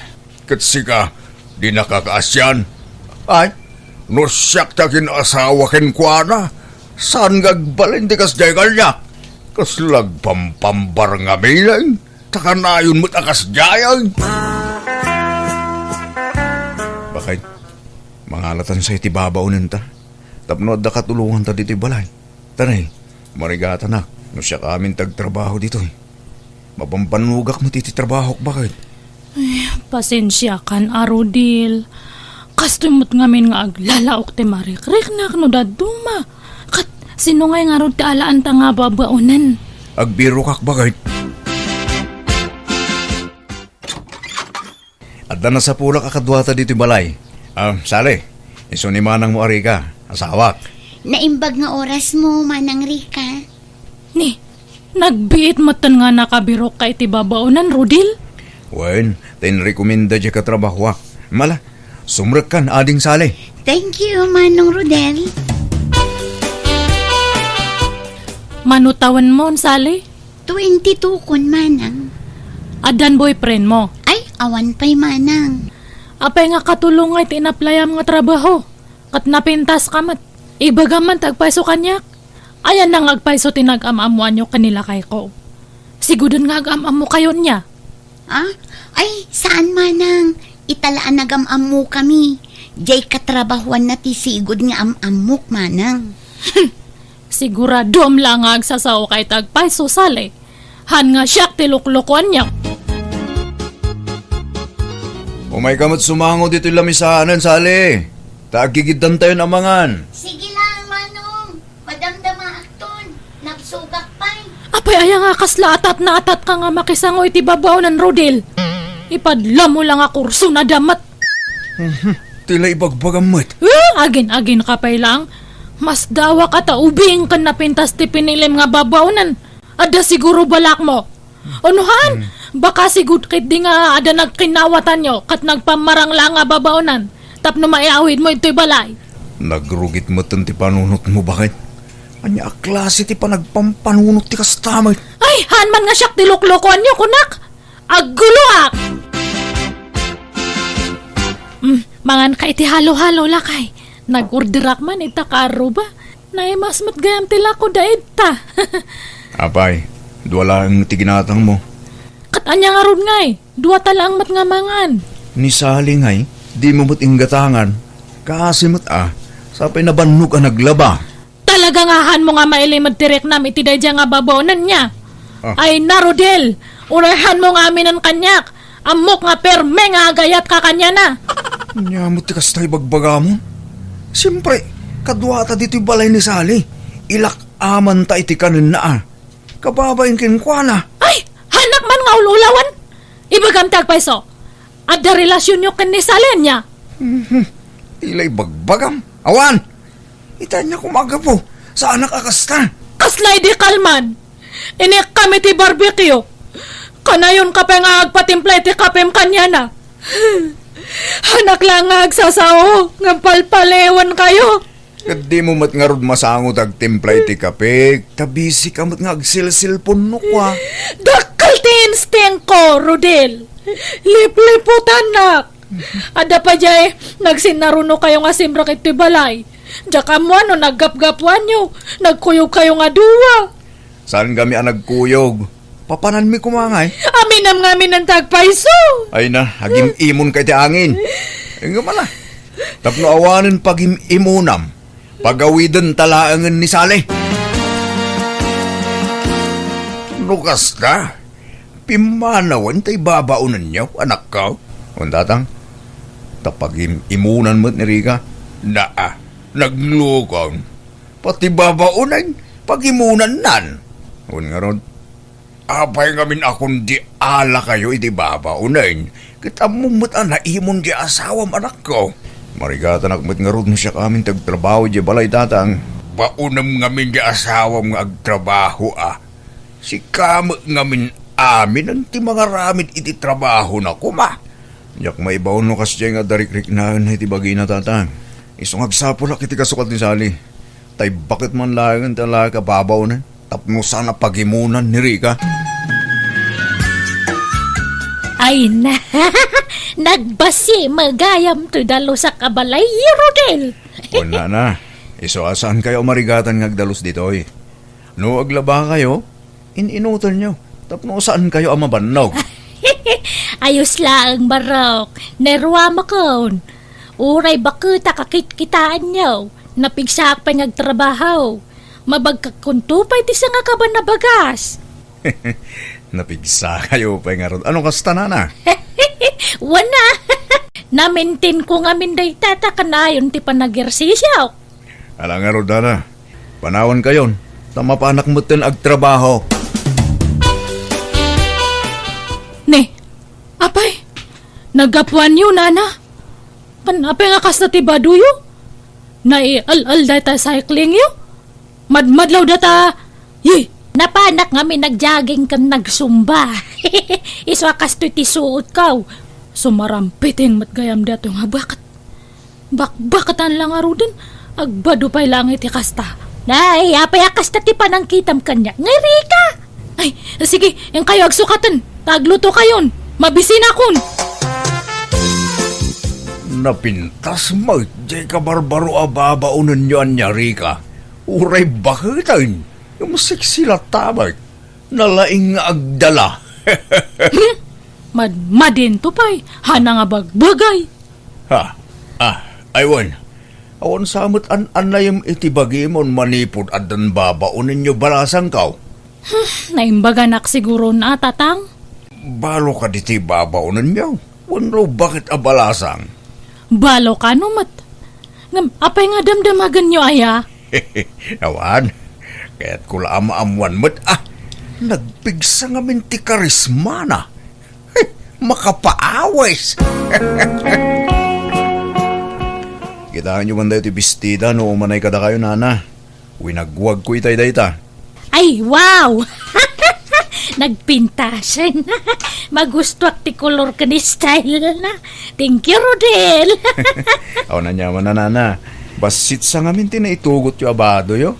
ket sika, dinaka kaasian? Ay, no siak ti akin-asawa kenkuana, saan nga agbalin ti kasdiay kaniak? Kasla agpampambar ngamin, ta kanayon met a kasdiayen. Bakit? Mangalatansa iti babaonenta. Tapno adda katulonganta ditoy balay. Tanay, marigatanak, no siak amin ti agtrabaho ditoy. Mapampanugak met iti trabahok, bakit? Ay, pasensiakan a, Rodel. Kastoy met ngamin nga aglalaok ti marikriknak no dadduma. Ket sino ngay ngarud ti alaanta nga babaonen? Agbirokak, bakit? Adda nasapulak a kaduata ditoy balay. Ah, Sally, isu ni manangmo a Rica, asawak. Naimbag nga orasmo, Manang Rica. Ni, nagbiit metten nga nakabirokka iti babaonen, Rodel? Wen, ta inrekomenda diay katrabahoak. Ala, sumrekkan, Ading Sally. Thank you, Manong Rodel. Mano tawenmon, Sally? Twenty-two kon, Manang. Addan boyfriendmo? Ay, awan pay, Manang. Apay nga katulong nga iti inaplayam nga trabaho? Ket napintaska met. Ibagam man ti agpayso kaniak. Ayanna nga agpayso ti nagam-ammoanyo ken ni lakayko. Siguden nga agam-ammokayo nia. Ah? Ay, saan, Manang. Ita la a nagam-ammokami. Diay katrabahoanna ti sigud nga am-ammok, Manang. Siguradom la nga agsasaoka iti agpayso, Sally. Han nga siak ti luklukuanyo. Umayka met sumango ditoy lamisaanen, Sally. Ta aggigiddantayon a mangan. Sige lang, Manong. Madamdamaakton. Nabsogak pay. Apay aya nga kasla atat-atat ka nga makisango iti babaonen, Rodel? Ipadlamo la nga kurso na damat. Mhm. Ti la ibagbagam met. Eh, agin-agin ka pay lang. Masdaawak a ta ubing ken napintas ti pinilim nga babaonen. Adda siguro balakmo. Unuhan, hmm, baka sigud ketdi nga adda nagkinnawatanyo ket nagpammarang la nga babaonan tapno maiawidmo ditoy balay. Nagrugit metten ti panunotmo, bakit? Ania a klase ti panagpampanunot ti kasta met? Ay, haan man nga siak ti luklukuanyo, kunak! Agguloak! Mm, manganka iti halo-halo, lakay. Nag-orderak man ita kaarruba. Naimas met gayam ti lako da ita. Apay, dua laeng ti ginatangmo. Ket ania ngarud ngay? Duata laeng met nga mangan. Ni Sally ngay, dimo met inggatangan. Kaasi met a, sapay nabannog a naglaba. Talaga nga haanmo nga mailimed ti riknam iti daydiay nga babaonen nia? Ah. Ay na, Rodel, uray haanmo nga aminen kaniak. Ammok nga perme nga agayatka kaniana. Ania met ti kasta ibagbagamon? Siempre, kaduata ditoy balay ni Sally. Ilak-amanta iti kanenna a. Kababain kenkuana. Ay, haanak man nga ul-ulawen. Ibagam ti agpayso. Adda relasionyo ken ni Sally ania? Mhm. Ti la ibagbagam. Awan! Ita ania koma aggapu? Saanak a kasta. Kasla idi kalman. Inikkam iti barbecue. Kanayonka pay nga agpatimpla iti kapem kaniana. Haanak la nga agsasao, ngem palpaliwenkayo. Ket dimo met ngarud masango ti agtimpla iti kape, ta busy ka met nga agselselpon no kua. Dakkel ti instinko, Rodel. Lipliputanak. Adda pay diay nagsinnarunokayo nga simrek iti balay. Diak ammo no naggapgapuanyo, nagkuyogkayo nga dua. Saan kami a nagkuyog? Papananmi koma ngay? Aminam nga aminan ti agpayso. Ay na, agim-imonka iti angin. Ngem ala, tapno awanen pagim-imonam, pagawidenta laengen ni Sally. No kasta, Pimmanawen ta ibabaonenyo, anakko? Wen, tatang, ta pagim-imunan met ni Rica. Naa, naglukon. Pati babaonen, pagimunannan. Wen ngarud, apay ngamin a kundi alakayo iti babaonen? Ket ammom met a naimon ti asawam, anakko. Marigatanak met ngarud no siak amin ti agtrabaho idiay balay, tatang. Baonem ngamin ti asawam nga agtrabaho a. Sika met ngamin aminen ti mangaramid iti trabahona koma. Diak maibaon no kasdiay nga adda rikriknaenna iti bagina, tatang. Isu nga agsapulak iti kasukat ni Sally. Tay baket man laengen ti alak a babaonen tapno saan a pagimunan ni Rica. Ay na, nagbasi magayam ti dalusak a balay, Rodel. Wen, nana, isu a saankayo a marigatan nga agdalus ditoy. No aglabakayo, in-inutenyo tapno saankayo a mabannog. Ayos laeng, Barok. Naruamakon. Uray baketak a kitkitaenyo, napigsaak pay nga agtrabaho. Mabagkakon to pay ti sangakaban a bagas. Napigsakayo pay ngarud. Ano kasta, nana? Wen a. Namintinko ngamin dayta ta kanayon ti panagersisio. Ala ngarud, nana. Panawankayon, ta mapanak metten agtrabaho. Ne, apay, naggapuanyo, nana? Kan apay nga kasta ti badoyo? Naial-al dayta cyclingyo? Madmadlaw data, ye! Napanak ngamin nag-jogging ken nagsumba. Isu a kastoy ti suotko. Sumarampiting met gayam daytoy nga baket. Bakbakatan la ngaruden, agbado pay laeng iti kasta. Nay, apay a kasta ti panangkitam kaniak, nga Rica? Ay, sige, inkayo agsukaten, ta aglutokayon, mabisinakon. Napintas met diay kabarbaro a babaonenyo, ania, Rica. Uray baketen, ngem sexy latta met. Nalaing nga agdala. Hmm? Madmadinto pay, hana nga bagbagay. Ha? Ah, ay wen. Awan sa met an-annayem iti bagimon manipud addan babaonenyo balasangko. Hmm, naimbaganak siguron a, tatang. Balo kadi ti babaonenyo wenno baket a balasang? Balo kano met. Ngem apay nga damdamagenyo aya? Awan. Kayatko la a maammuan met a. Nagpigsa ngamin ti karismana. Makapaawis. Kitaenyo man daytoy bestida no umanay kadakayo, nana. Winagwagko itay dayta. Ay, wow! Nagpintasen. Magustuak ti kolor ken style na. Thank you, Rodel. Awan aniaman, nana. Bassit sa ngamin ti naitugotyo a badoyo.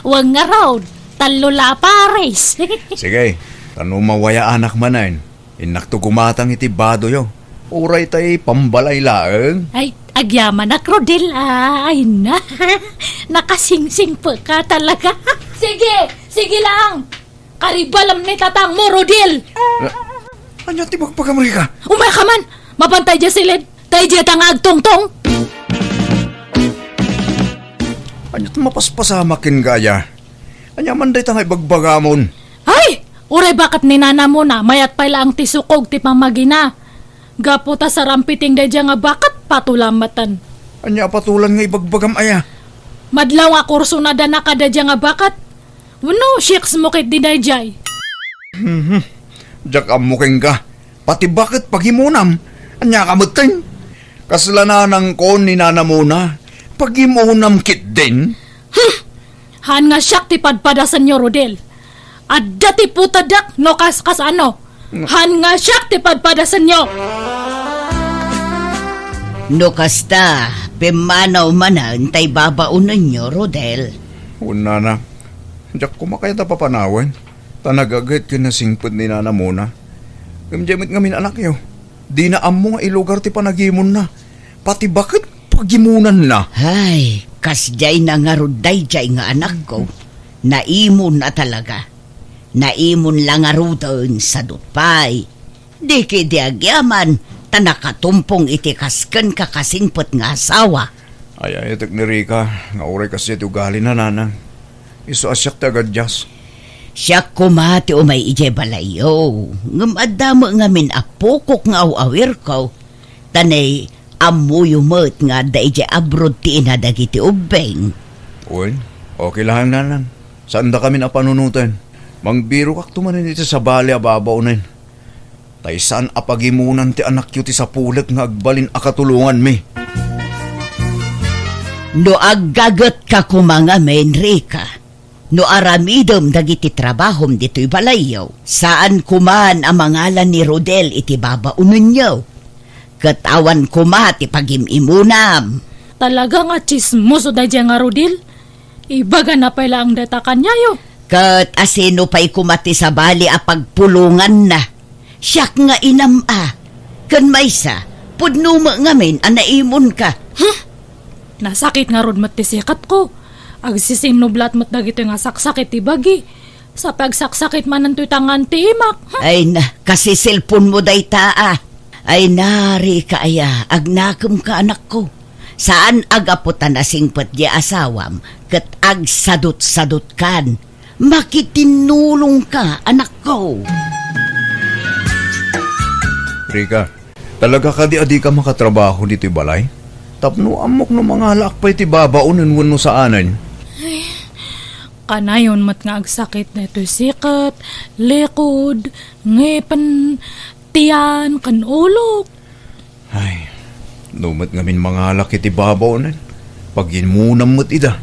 Wen ngarud, tallo la a pares. Sige, ta no mawayaanak manen, innakto gumatang iti badoyo. Uray tay pambalay laeng. Ay, agyamanak, Rodel, a. Ay na. Nakasingsingpet ka talaga. Sige, sige lang. Karibalam ni tatangmo, Rodel. A-, ania ti bagbagam, Rica? Umay ka man. Mapantay dia siled. Tay dia ta nga agtungtong. Ania ti mapaspasamak kenka aya? Ania man dayta nga ibagbagamon? Ay! Uray baket ni nanamona, mayat pay laeng ti sukog ti pammagina. Gapu ta sarampiting daydiay nga baket, patulam metten. Ania a patulan nga ibagbagam aya? Madlaw nga kursona dana kadaydiay nga baket. Wenno, siyaks mo ketdi daydiay. Mhm. Diak ammo kenka. Pati baket pagimunam. Ania ka metten? Kasla nanangko ni nanamona. Pagimunam ketdin? Hmm. Haan nga siak ti padpadasenyo, Rodel. Adda ti putadak no kas-, kasano. Haan nga siak ti padpadasenyo. No kasta, pimmanaw manen tay babaonenyo, Rodel. Wen, nana. Diak koma kayat a papanawen. Ta nagaget ken nasingpet ni nanamona. Ngem diay met ngamin anakyo. Dina ammo nga ilugar ti panagimonna. Pati baket pagimonanna. Ay, kasdiay na ngarud daydiay nga anakko. Naimon a talaga. Naimon la ngaruden, sadut pay. Di ketdi agyaman, ta nakatumpong iti kas-, kenka kasingpet nga asawa. Ay-ayatek ni Rica nga uray kasdiay ti ugalina, nanang. Isu a siak ti agadias. Siak koma ti umay idiay balayyo, ngem adda met ngamin a pukok nga aw-awirko, ta nay, ammoyo met nga adda idiay abroad ti ina dagiti ubbing. Wen, okay laeng, Nanang. Saandakamin a panunoten. Mangbirokakto manen iti sabali a babaonen. Tay saan a pagimunan ti anakyo ti sapulek nga agbalin a katulonganmi. No aggagetka koma ngamin, Rica, no aramidem dagiti trabahom ditoy balayyo, saan koman a mangala ni Rodel iti babaonenyo, ket awan koma ti pagim-imunam. Talaga nga tsismoso daydiay nga Rodel. Ibagana pay laeng dayta kaniayo. Ket asino pay koma ti sabali a pagpulonganna? Siak nga inam a. Ken maysa, pudno met ngamin a naimonka. Huh? Nasakit ngarud met ti sikatko. Agsisinnublat met dagitoy nga saksakit ti bagi. Sa pagsaksakit manen toy tangan ti imak. Huh? Ay na, kasiselponmo dayta a. Ay na, Rica aya, agnakemka, anakko. Saan a gapu ta nasingpet diay asawam ket agsadutsadutkan. Makitinnulongka, anakko. Rica, talaga kadi a dika makatrabaho ditoy balay? Tapno ammok no mangalaak pay ti babaonen wenno saanen. Kanayon met nga agsakit daytoy sikat, likod, ngipen, tiyan, ken ulok. Ay, no met ngamin mangalak iti babaonen, pagimunam met ida.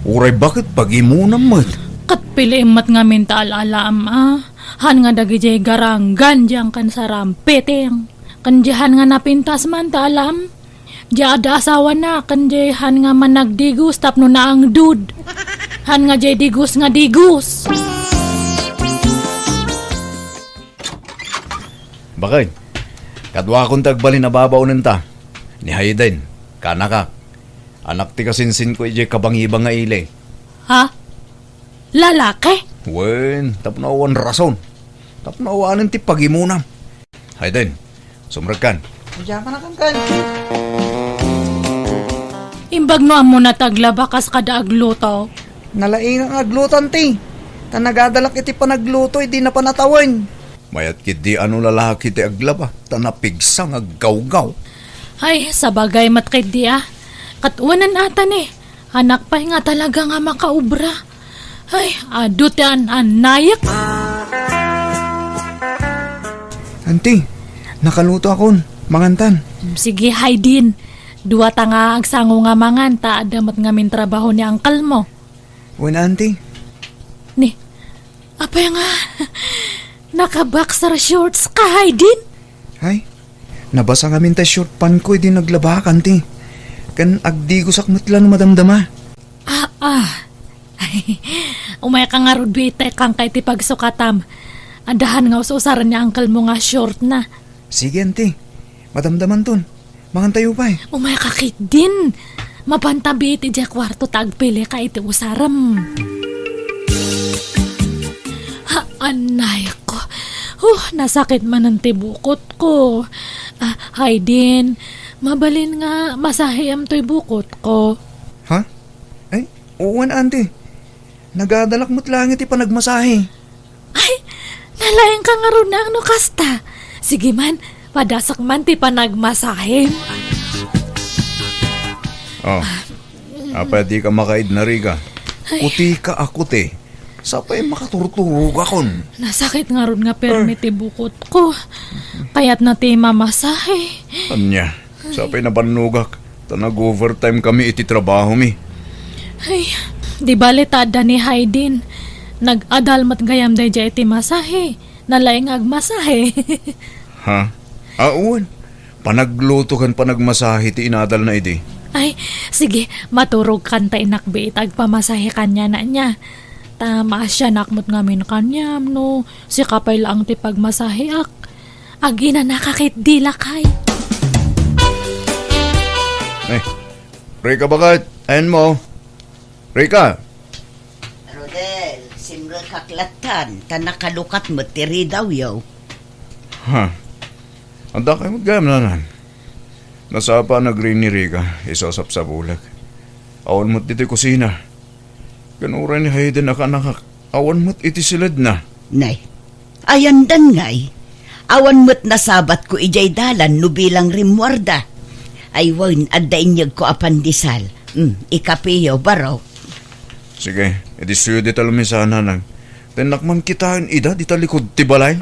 Uray baket pagimunam met. Ket piliim met ngamin ta al-alaam a, han nga dagidiay garanggan diyan ken sarampiting. Ken diay han nga napintas man ta alaam, diay adda asawana, ken diay han nga managdigos tapno naangdud. Han nga diay digos nga digos. Bakit? Kaduakon ti agbalin a babaonenta. Ni Hayden, kanakak. Anak ti kasinsinko idiay kabangibang nga ili. Ha? Lalaki? Wen, tapno awan rason. Tapno awanen ti pagimunam. Hayden, sumrekkan. Diak a nakankan. Imbag no ammona ti aglaba kas kada agluto. Nalaingak nga agluto, anti. Ta nagadalak iti panagluto idi napan a tawen. Mayat ketdi a no lalaki ti aglaba, ta napigsa nga aggawgaw. Ay, sabagay met ketdi a. Ket wen, ata ni, anak pay nga talaga nga makaobra. Ay, adu ti an-annayek. Anti, nakaluto akon. Mangantan. Sige, Haydin. Duata nga agsango nga mangan, ta adda met ngamin trabaho ni uncle mo. Wen, anti. Ni, apay nga, naka-boxer shorts ka, Haydin? Ay, nabasa ngamin ta short pant ko idi naglabak, anti. Ken agdigosak met la no madamdama. Ah, ah. Umayka ngarud, bitay, kanka iti pagsukatam. Adda han nga us-usaren ni uncle mo nga short na. Sige, anti. Madamdamanton. Mangantayo pay. Umayka ketdin. Mapanta biit idiay kuarto ta agpilika iti usarem. Ha, anay ko. Huh, nasakit manen ti bukot ko. Ah, Haydin, mabalin nga masahiam toy bukot ko. Ha? Ay, wen, anti. Nagadalak met laeng iti panagmasahe. Ay, nalaingka ngarud no kasta. Sige man, padasak man ti panagmasahem. Oh, apay dika makaidna, Rica? Ay. Kutika a kuti. Sapay makaturturogakon. Nasakit ngarud nga permi ti bukot ko. Kayatna ti mamasahe. Ania? Sapay nabannogak, ta nag-overtime kami iti trabahomi. Ay, di bale ta adda ni Haydin. Nag-adal met gayam daydiay iti masahe. Nalaing nga agmasahe. Ha? Awan. Panagluto ken panagmasahe ti inadalna idi. Ay, sige, maturogkan ta inakbi ita agpamasahe kaniana nia. Ta maasianak met ngamin kaniam no sika pay laeng ti pagmasaheak. Aginanaka ketdi, lakay. Eh, Rica, baket? Ayan mo. Rica! Rodel, simrekak lattan, ta nakalukat met ti ridawyo. Ha? Adda kay met gayam, Nanang. Nasapa a nagring ni Rica, isu a sapsapulek. Awan met ditoy kusina. Ken uray ni Hayden a kanakak. Awan met iti siledna. Nay, ayandan ngay. Awan met nasabatko idiay dalan no bilang rimmuarda. Ay wen, adda inyegko a pandesal. Hmm, ikapeyo, baro. Sige, idissoyo dita lamesa, nanang. Tennak man kitaen ida dita likud ti balay.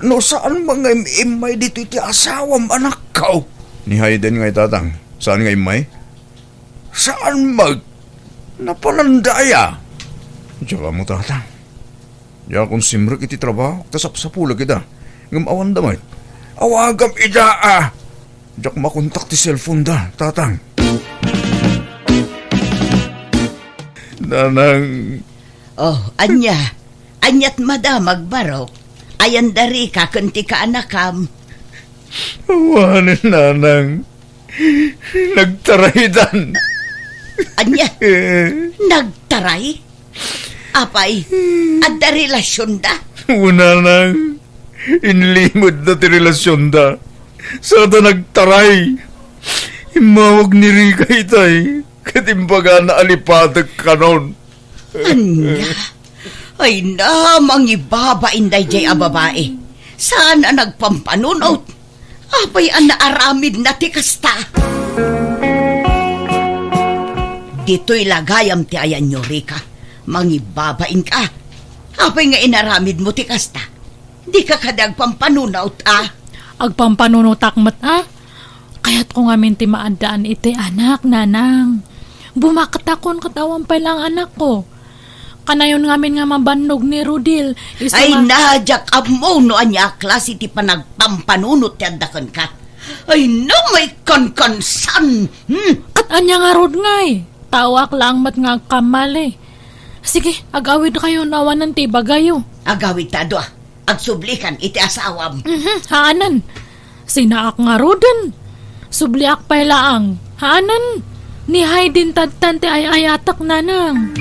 No saan man nga im-immay ditoy ti asawam, anakko? Ni Hayden ngay, tatang. Saan nga immay? Saan man? Napalandaya. Diak ammo, tatang. Diakon simrek iti trabaho, ta sapsapulek ida. Ngem awan da met. Awagam ida, a. Diak makontak ti cellphone da, tatang. Nanang. Oh, ania? Aniat madam, agbarok? Ayan da Rica ken ti kaanakam. Awanen, nanang. Nagtaraydan. Ania? Nagtaray? Apay, adda relasionda? Wen, nanang, inlimedda ti relasionda. Sada nagtaray. Immawag ni Rica itay, ket imbagana a lipatek kanon. Ania? Ay na, mangibabain daydiay a babai. Saan a nagpampanunot? Apay a naaramidna ti kasta? Ditoy la gayam ti ayanyo, Rica. Mangibabainka. Apay nga inaramidmo ti kasta? Dika kadi agpampanunot, a? Agpampanunotak met, a? Kayatko ngamin ti maaddaan iti anak, nanang. Bumaktakon ket awan pay laeng anakko. Kanayon ngamin nga mabannog ni Rodil, isu Ay, nga na, diak ammo no ania a klase ti panagpampanunot ti adda kenka. Ay, na, maikankansan! Hmm? Ket ania ngarud ngay? Taoak laeng met nga agkamali. Sige, agawidkayo no awanen ti ibagayo. Agawidta a dua. Agsublikan iti asawam. Mhm, haanen. Sinaak ngaruden. Subliak pay laeng. Haanen. Ni Hayden tattan ti ay-ayatek, nanang.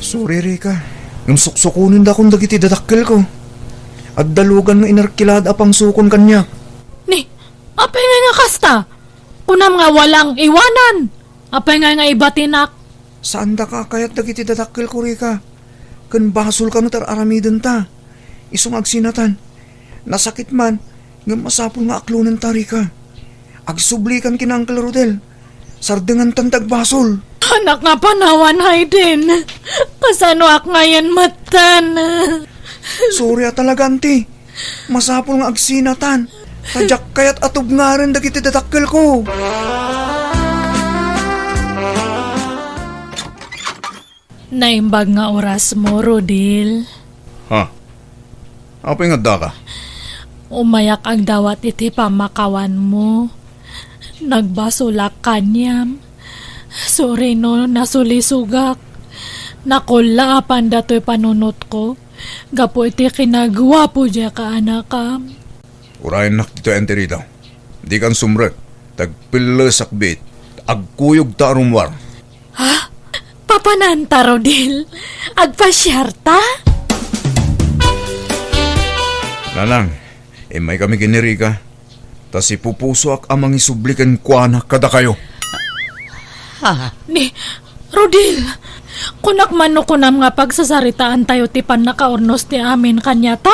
Sorry, Rica. Ngem suksukonendakon dagiti dadakkelko. Adda lugan nga inarkilada a pangsukon kaniak. Ni, apay ngay nga kasta? Kunam nga walang iwanan. Apay ngay nga ibatinak? Saandaka a kayat dagiti dadakkelko, Rica. Ken basolka no ti ar-aramidenta. Isu nga agsinatan. Nasakit man, ngem masapul nga aklonenta, Rica. Agsublikan ken Uncle Rodel. Sardenganta ti agbasol. Anak nga panawan, Hayden. Kasanoak ngayen metten? Sorry a talaga, anti. Masapul nga agsinatan. Ta diak kayat a tubngarem dagiti dadakkelko. Naimbag nga orasmo, Rodil. Ha? Apay nga addaka? Umayak agdawat iti pammakawanmo. Nagbasolak kaniam. Sorry no nasulisogak. Nakullaapan datoy panunotko gapu iti kinaguapo diay kaanakam. Urayennak ditoy, Auntie Rita. Dikan sumrek, ta agpellesak biit. Agkuyogta a rummuar. Ha? Papananta, Rodil? Agpasiarta? Nanang, immaykami ken ni Rica. Ta sipupusoak a mangisubli kenkuana kadakayo. Ha? Ni, Rodil, kunak man no kunam nga pagsasaritaantayo ti pannakaurnos ti amin kaniata?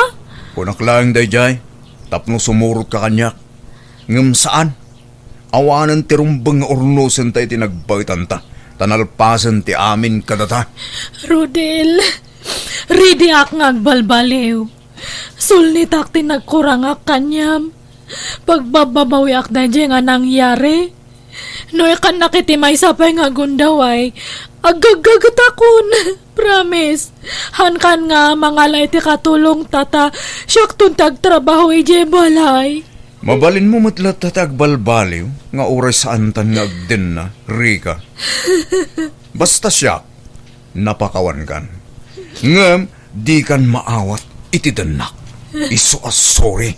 Kunak laeng daydiay, tapno sumurotka kaniak. Ngem saan. Awanen ti rumbeng nga urnusenta iti nagbaetanta, ta nalpasen ti amin kadata. Rodil, ridiak nga agbalbaliw. Sulnitak ti nagkurangak kaniam. Pagbabbabawiak daydiay nga nangyari. No ikannak iti maysa pay nga gundaway, aggaggagetakon. Promise. Hankan nga mangala iti katulongta ta siakton ti agtrabaho idiay balay. Mabalinmo met latta ti agbalbaliw nga uray saantan nga agdenna, Rica. Basta siak, napakawankan. Ngem dikan maawat iti dennak. Isu a sorry,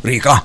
Rica.